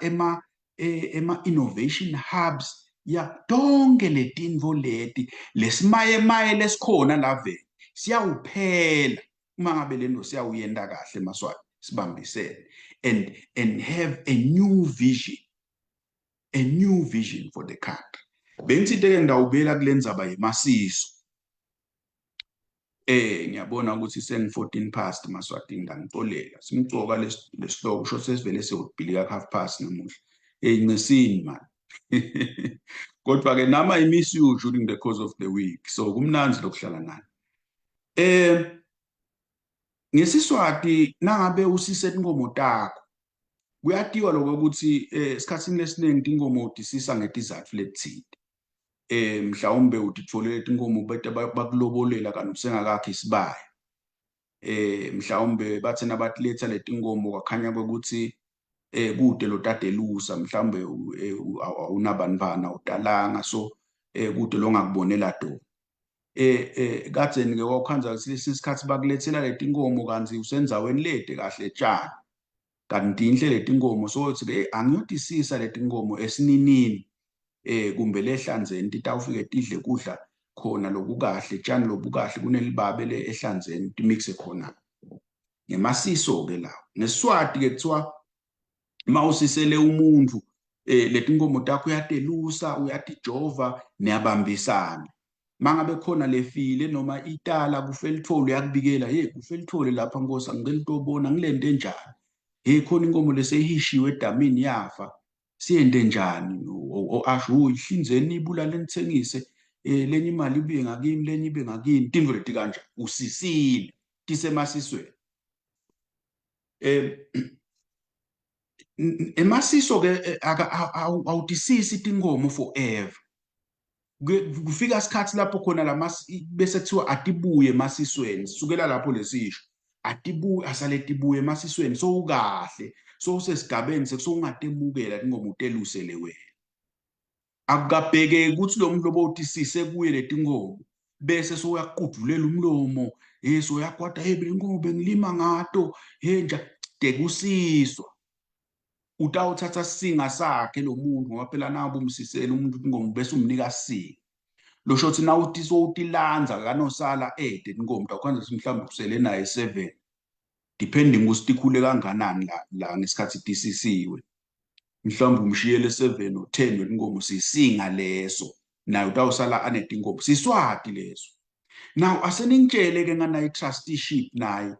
S1: ema-innovation hubs ya tonke letintfo leti. Lesimayemaye lesikhona laveni siyawuphela uma ngabe lento siyawuyenta kahle maSwati, sibambisene and have a new vision, a new vision for the country. Bengitsite-ke ngitawubuyela kule ndzaba yemasiso. Ngiyabona ukuthi sengi 14 past maSwati, ngiyangicolela. Simcoka lesihloko kusho sesivele siyobhilika half past namuhla. Ncisini man. Kodwa ke nama I miss you during the course of the week. So kumnandzi lokuhlala nani. NgesiSwati nangabe usise tinkomo takho, kuyatiwa lokho ukuthi esikhatsini lesiningi tinkomo utisisa ngetizatfu letitsite. Mhlawumbe utitfolele tinkomo bete bakulobolela kanti usengakakhi isibaya. Mhlawumbe bathe nabatiletha letinkomo kwakhanya kwekuthi kude lo tadelusa, mhlawumbe awunabantwana, utalanga, so kude longakubonela tona. Kadzeni ke kwakukhandza kutsi lesinye isikhathi bakulethela letinkomo kantsi usendzaweni lede kahle tshani, kanti tinhle letinkomo, so uthi ke angiyotisisa letinkomo esininini. kumbe lehlanzeni, titawufike tidle kudla khona lokukahle, tshani lobukahle kunelibabe le ehlanzeni, timixe khona. Ngemasiso ke lawo. NgesiSwati ke kuthiwa uma usisele umuntu letinkomo takho uyatelusa, uyatijova, niyabambisana. Mangabe khona lefile noma itala kufe lithole, uyakubikela, hey, kufe lithole lapha nkosi, angicela utobona ngilento enjani. Hey, khona inkomo leseyihishiwe edamini yafa, siyente njani? Asho ihlinzeni, ibulale, nithengise, lenye imali ibuye ngakini, lenye ibe ngakini, tintfo leti kanje. Usisile, tisemasisweni. Emasiso ke awutisisi tinkomo forever. Kufika isikhathi lapho khona bese kuthiwa atibuye emasisweni. Sukela lapho lesisho atibuye, asale tibuye emasisweni, sowukahle, sowusesigabeni sekusowungatemukela tinkomo utelusele wena. Akukabhekeki ukuthi lo muntu lobo utisise kuye letinkomo bese sowuyakuqudulela umlomo, hey, soyakwata, hey, lenkomo bengilima ngato, hey, nja tekusiswa. Utawuthatha singa sakhe lo muntu, ngoba phela nabe umsisele umuntu inkomo bese umnika singa losho ukuthi nawuthi sowutilandza kanosala ede inkomo, utawukhandza ukuthi mhlawumbe usele naye 7, depending ukuthi tikhule kanganani la ngesikhathi tisisiwe. Mhlawumbe umshiyele 7 or 10 wetinkomo, sisinga leso, naye utawusala anetinkomo. Siswati leso. Now aseningitshele ke nganayi trusteeship nayo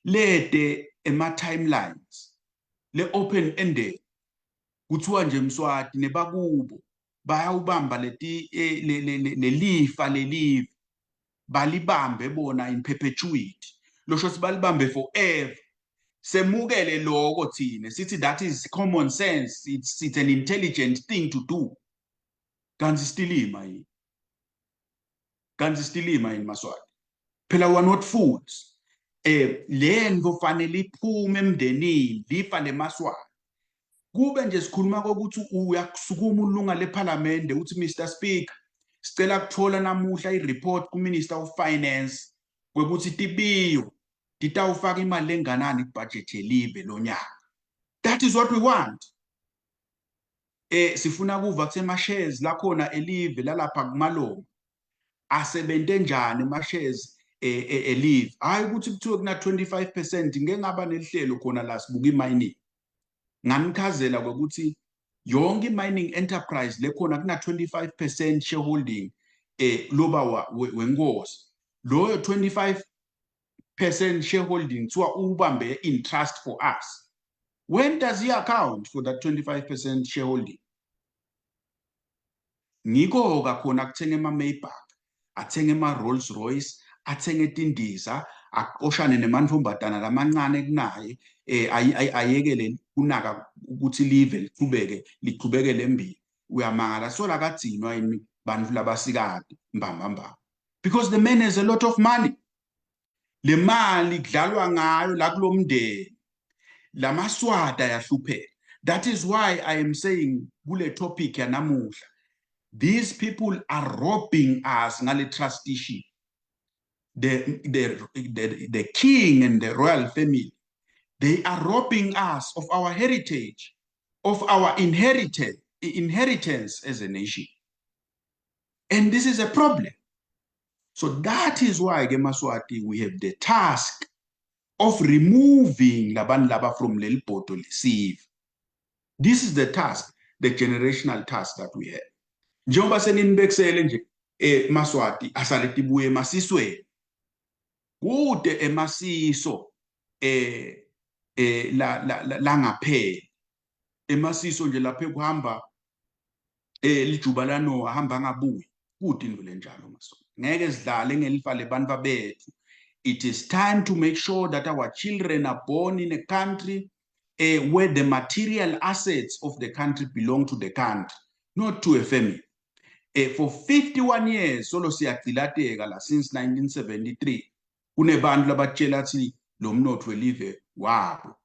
S1: lede ema timelines le open ended. Kuthiwa nje Mswati nebakubo bayawubamba leti lelifa lelive, balibambe bona in perpetuity, losho ukuthi balibambe forever. Semukele lokho thina, sithi that is common sense, it's an intelligent thing to do. Kanti sitilima yini? Kanti sitilima yini, Maswati? Phela we are not fools. Lento fanele iphume emndenini, lifa lemaswati. Kube nje sikhuluma kokuthi uyakusukuma ulunga lephalamende uthi, "Mr Speaker, sicela kuthola namuhla i-report ku-Minister of Finance kwekuthi tibiyo titawufaka imali lenganani kubudget yelive lonyaka." That is what we want. Sifuna kuva kutsi ema-shares lakhona elive lalapha kumaloma asebente njani, ema-shares elive. Hayi ukuthi kuthiwe kuna 25%. Ngeke ngaba nelihlelo khona la sibuka i-mining, nganichazela kwekuthi yonke i-mining enterprise lekhona kuna 25% shareholding loba wenkosi. Loyo 25% shareholding kuthiwa ubambe in trust for us. When does he account for that 25% shareholding? Ngiko kakhona kuthenga ema-Maybach, athenge ema-Rolls Royce, athenge tindiza, aqoshane nemantfombatana lamancane kunaye, ayekele kunaka ukuthi live lichubeke, lichubekele embili. Uyamangala sola kadzinwa yini bantfu labasikati mbamba mbamba? Because the man has a lot of money. Le mali kudlalwa ngayo la kulomndeni, lamaswati ayahlupheka. That is why I am saying kule topic yanamuhla, these people are robbing us ngale trusteeship. The king and the royal family, they are robbing us of our heritage, of our inheritance as a nation, and this is a problem. So that is why ke Maswati, we have the task of removing labantu laba from leli bhodo lesive. This is the task, the generational task that we have. Njengoba senginibekisele nje, Maswati, asale tibuye emasisweni. Kude emasiso la langapheli emasiso nje lapha kuhamba lijuba laNoah, hamba ngabuyi kude into lenjalo. Maswati, ngeke sidlale ngelifa lebantu bethu. It is time to make sure that our children are born in a country where the material assets of the country belong to the country, not to a family. For 51 years solo siyagcilateka la since 1973, kunebantu labatshela athi lo mnotho welive wabo.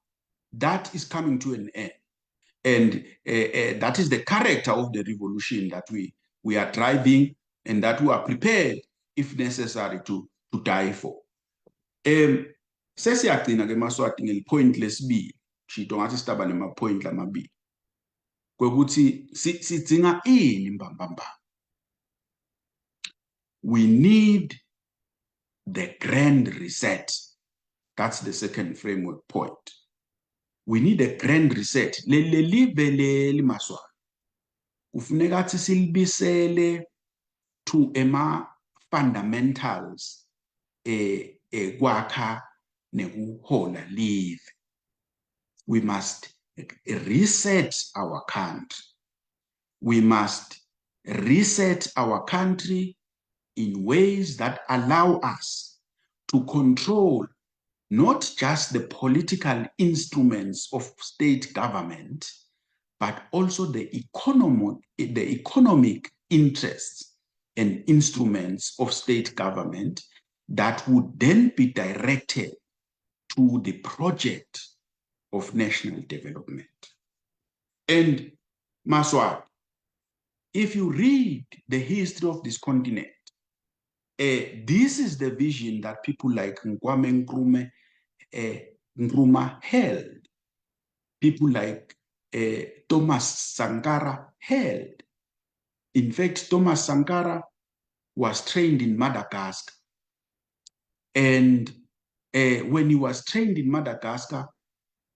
S1: That is coming to an end, and that is the character of the revolution that we are driving and that we are prepared, if necessary, to die for. Sesiyagcina ke Maswati ngelipoint lesibili. Shito ngathi sitaba nema point lamabili. Kwekuthi sidzinga ini mbambamba? We need the grand reset. That's the second framework point. We need a grand reset. Leli live leli, maSwati, kufuneka athi silibisele to ema fundamentals kwakha nekuhola live. We must reset our country. We must reset our country in ways that allow us to control not just the political instruments of state government, but also the economic interests and instruments of state government that would then be directed to the project of national development. And maSwati, if you read the history of this continent, this is the vision that people like Kwame Nkrumah held. People like Thomas Sankara held. In fact, Thomas Sankara was trained in Madagascar. And when he was trained in Madagascar,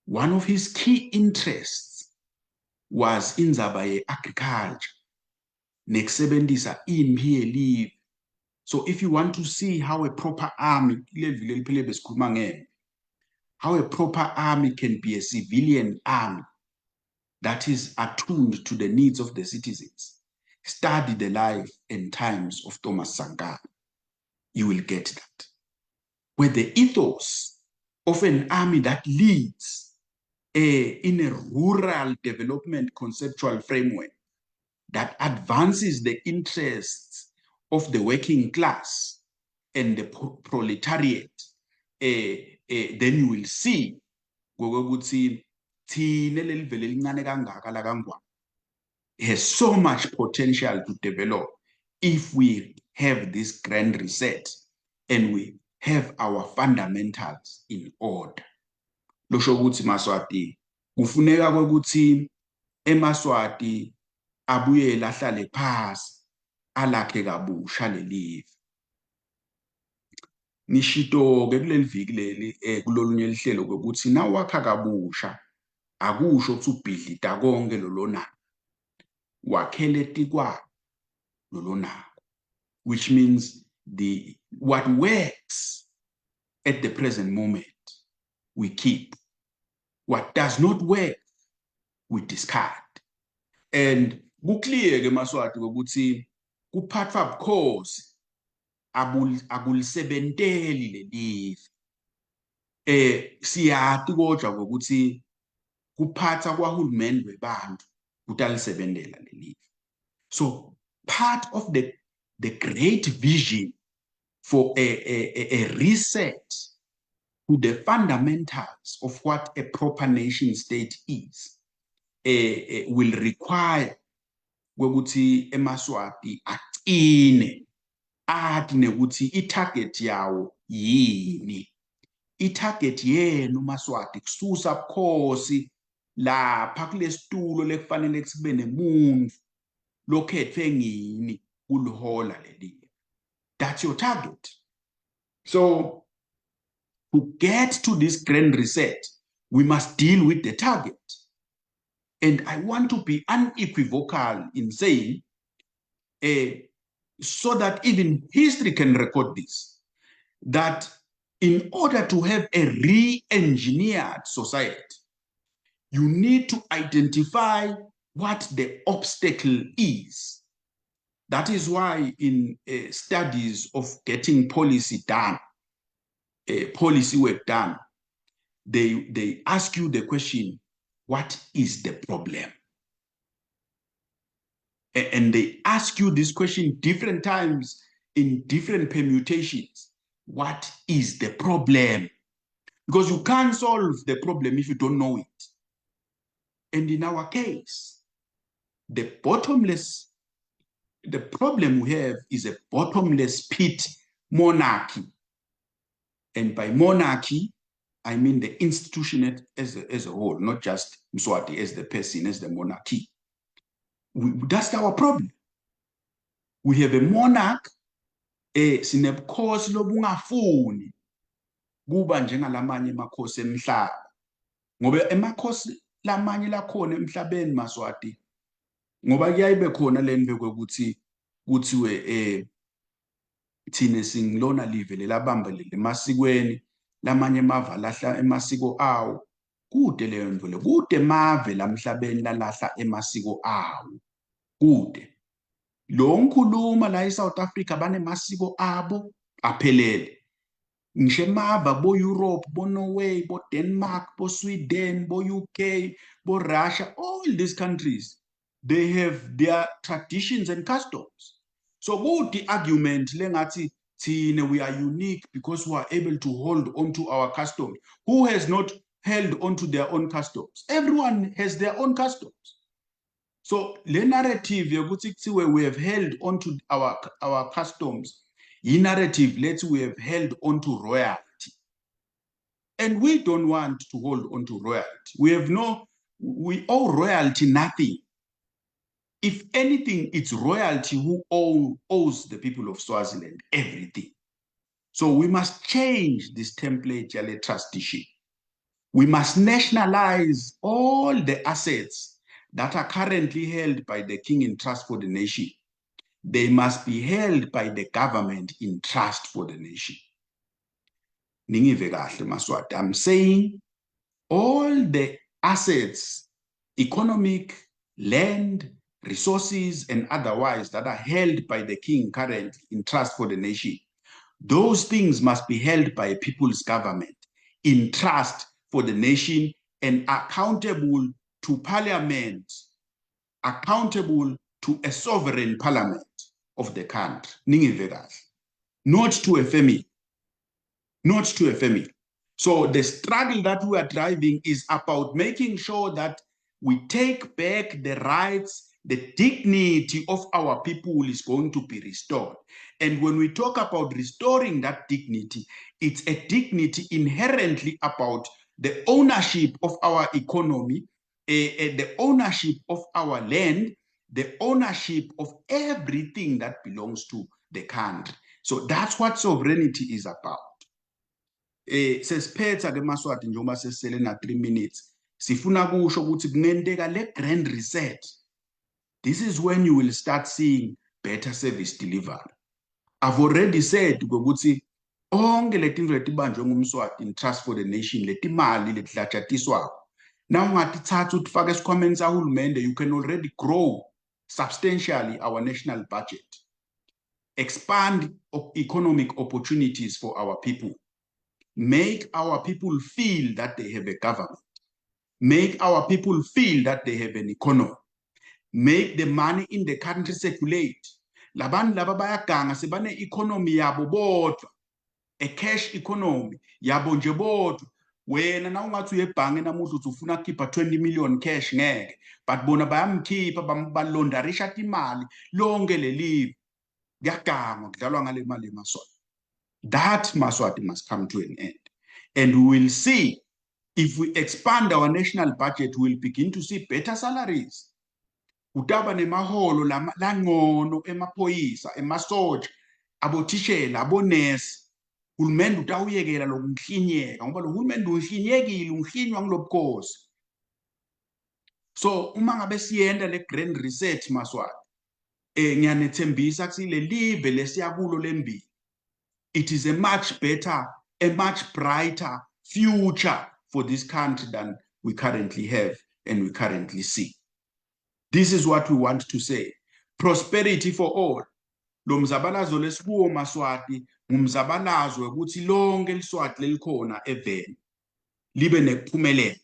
S1: one of his key interests was indzaba ye-agriculture nekusebenzisa imphi yelive. So if you want to see how a proper army, kuleli leliphele besikhuluma ngempi, how a proper army can be a civilian army that is attuned to the needs of the citizens, study the life and times of Thomas Sankara. You will get that. Where the ethos of an army that leads in a rural development conceptual framework that advances the interests of the working class and the proletariat, then you will see ngokuthi thine leli vele lincane kangaka la kaNgwane has so much potential to develop if we have this grand reset and we have our fundamentals in order. Losho ukuthi, maSwati, kufuneka ukuthi emaSwati abuyele ahlale phasi alakhe kabusha lelive. Ngishito ke kuleli viki leli kulolunye lihlelo ukuthi nawakha kabusha akusho ukuthi ubhidlita konke lolonako, wakhele tikwa lolonako, which means the what works at the present moment we keep, what does not work we discard. And ku-clear ke, maSwati, ukuthi kuphathwa bukhosi akulisebenteli lelive. Siyati kodwa ukuthi kuphatha kwahulumende webantu kutalisebentela lelive. So part of the great vision for a reset to the fundamentals of what a proper nation state is will require kwekuthi emaSwati acine athi nekuthi i-target yawo yini. I-target yenu, maSwati, kususa bukhosi lapha kulesitulo lekufanele kube nemuntu lokhetfwe ngini kulihola lelive. That's your target. So to get to this grand reset, we must deal with the target. And I want to be unequivocal in saying, so that even history can record this, that in order to have a re-engineered society, you need to identify what the obstacle is. That is why in studies of getting policy done, policy work done, they ask you the question, "What is the problem?" And they ask you this question different times in different permutations. What is the problem? Because you can't solve the problem if you don't know it. And in our case, the problem we have is a bottomless pit monarchy. And by monarchy, I mean the institution as a whole, not just Mswati as the person, as the monarchy. That's our problem. We have a monarch, sinebukhosi lobungafuni kuba njengalamanye emakhosi emhlaba, ngoba emakhosi lamanye lakhona emhlabeni, Maswati, ngoba kuyayibe khona lento kwekuthi kuthiwe thine singilona live lelabambelele emasikweni, lamanye emave alahla emasiko awo. Kude leyo nto le, kude mave lamhlabeni lalahla emasiko awo, kude. Lo ngikhuluma la eSouth Africa, banemasiko abo aphelele. Ngisho emava bo-Europe, bo-Norway, bo-Denmark, bo-Sweden, bo-UK, bo-Russia, all these countries, they have their traditions and customs. So kude argument lengathi thine we are unique because we are able to hold on to our customs. Who has not held on to their own customs? Everyone has their own customs. So le narrative yokuthi kuthiwe we have held on to our customs, i-narrative lethi we have held on to royalty, and we don't want to hold on to royalty. We have no we owe royalty nothing. If anything, it's royalty who owes the people of Swaziland everything. So we must change this template yale trusteeship. We must nationalize all the assets that are currently held by the king in trust for the nation. They must be held by the government in trust for the nation. Ningive kahle, Maswati. I'm saying all the assets, economic, land, resources, and otherwise, that are held by the king currently in trust for the nation, those things must be held by a people's government in trust for the nation and accountable to parliament, accountable to a sovereign parliament of the country. Ningive kahle. Not to a family. Not to a family. So the struggle that we are driving is about making sure that we take back the rights, the dignity of our people is going to be restored. And when we talk about restoring that dignity, it's a dignity inherently about the ownership of our economy, the ownership of our land, the ownership of everything that belongs to the country. So that's what sovereignty is about. Sesiphetha ke, Maswati, njengoba sesele na 3 minutes. Sifuna kusho ukuthi kungenteka le grand reset. This is when you will start seeing better service delivery. I've already said ukuthi onke letinto letibanjwe ngumSwati in trust for the nation, letimali letihlatshatiswako, na ungatithatha utifake esikhwameni sahulumende, you can already grow substantially our national budget, expand economic opportunities for our people, make our people feel that they have a government, make our people feel that they have an economy, make the money in the country circulate. Labantu laba bayaganga, sebane economy yabo bodwa, a cash economy yabo nje bodwa. Wena na ungathi uye ebhange namuhla uthi ufuna ukukhipha 20 million cash, ngeke, but bona bayamkhipha, balondarisha imali lonke lelive. Kuyagangwa, kudlalwa ngale mali eMaswati. That, Maswati, must come to an end. And we will see, if we expand our national budget, we will begin to see better salaries. Kutaba nemaholo langcono emaphoyisa, emasoja, abothishela, abonesi. Hulumende utawuyekela lokunhlinyeka, ngoba lo hulumende unhlinyekile, unhlinywa ngilobukhosi. So uma ngabe siyenta le grand reset, Maswati, ngiyanethembisa ukuthi le live lesiyakulo lembili, it is a much better, a much brighter future for this country than we currently have and we currently see. This is what we want to say: prosperity for all. Lo mzabalazo lesikuwo, Maswati, ngumzabalazo ukuthi lonke liSwati lelikhona eveni libe nekuphumelela.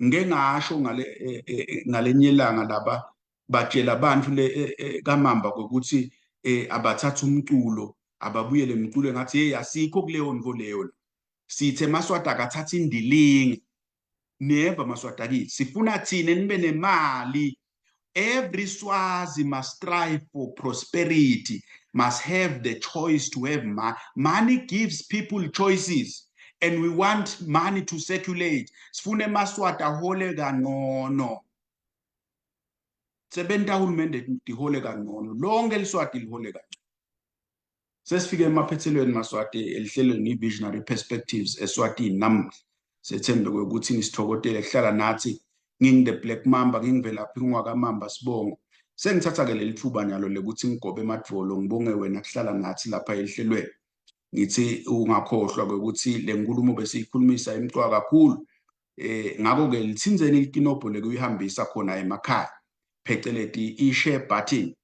S1: Ngike ngasho ngale ngalenye ilanga, laba batshela abantu le kaMamba ukuthi abathatha umculo, ababuyele emculweni, ngathi, "Hey, asikho kuleyo nto leyo." Sithe Maswati akathatha indilinga. Neva, Maswati akithi, sifuna thina nibe nemali. Every Swazi must strive for prosperity, must have the choice to have money. Money gives people choices, and we want money to circulate. Sifune emaSwati ahole kangcono. Sebenta hulumende tihole kangcono, lonke liSwati lihole kangcono. Sesifike emaphethelweni maSwati elihlelweni i-Visionary Perspectives eSwatini namuhla. Sethembe ukuthi nisithokotele kuhlala nathi. Ngingi the Black Mamba, ngingivelaphi ngingwakaMamba sibongo. Sengithatha-ke leli thuba nyalo lekuthi ngigobe emadvolo ngibonge wena kuhlala nathi lapha elihlelweni. Ngithi ungakhohlwa ukuthi le nkulumo besiyikhulumisa imcwa kakhulu. Ngakho-ke lithinzeni likinobho lekuyihambisa khona emakhaya, pheceleti i-share button.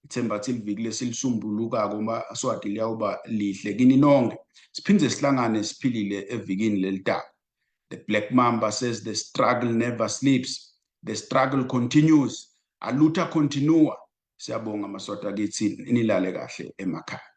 S1: Ithemba thi liviki lesilisumbulukako maSwati liyawuba lihle kini nonke. Siphindze sihlangane siphilile evikini lelitako. The Black Mamba says the struggle never sleeps. The struggle continues. Aluta continua. Siyabonga maSwati akithi, nilale kahle emakhaya.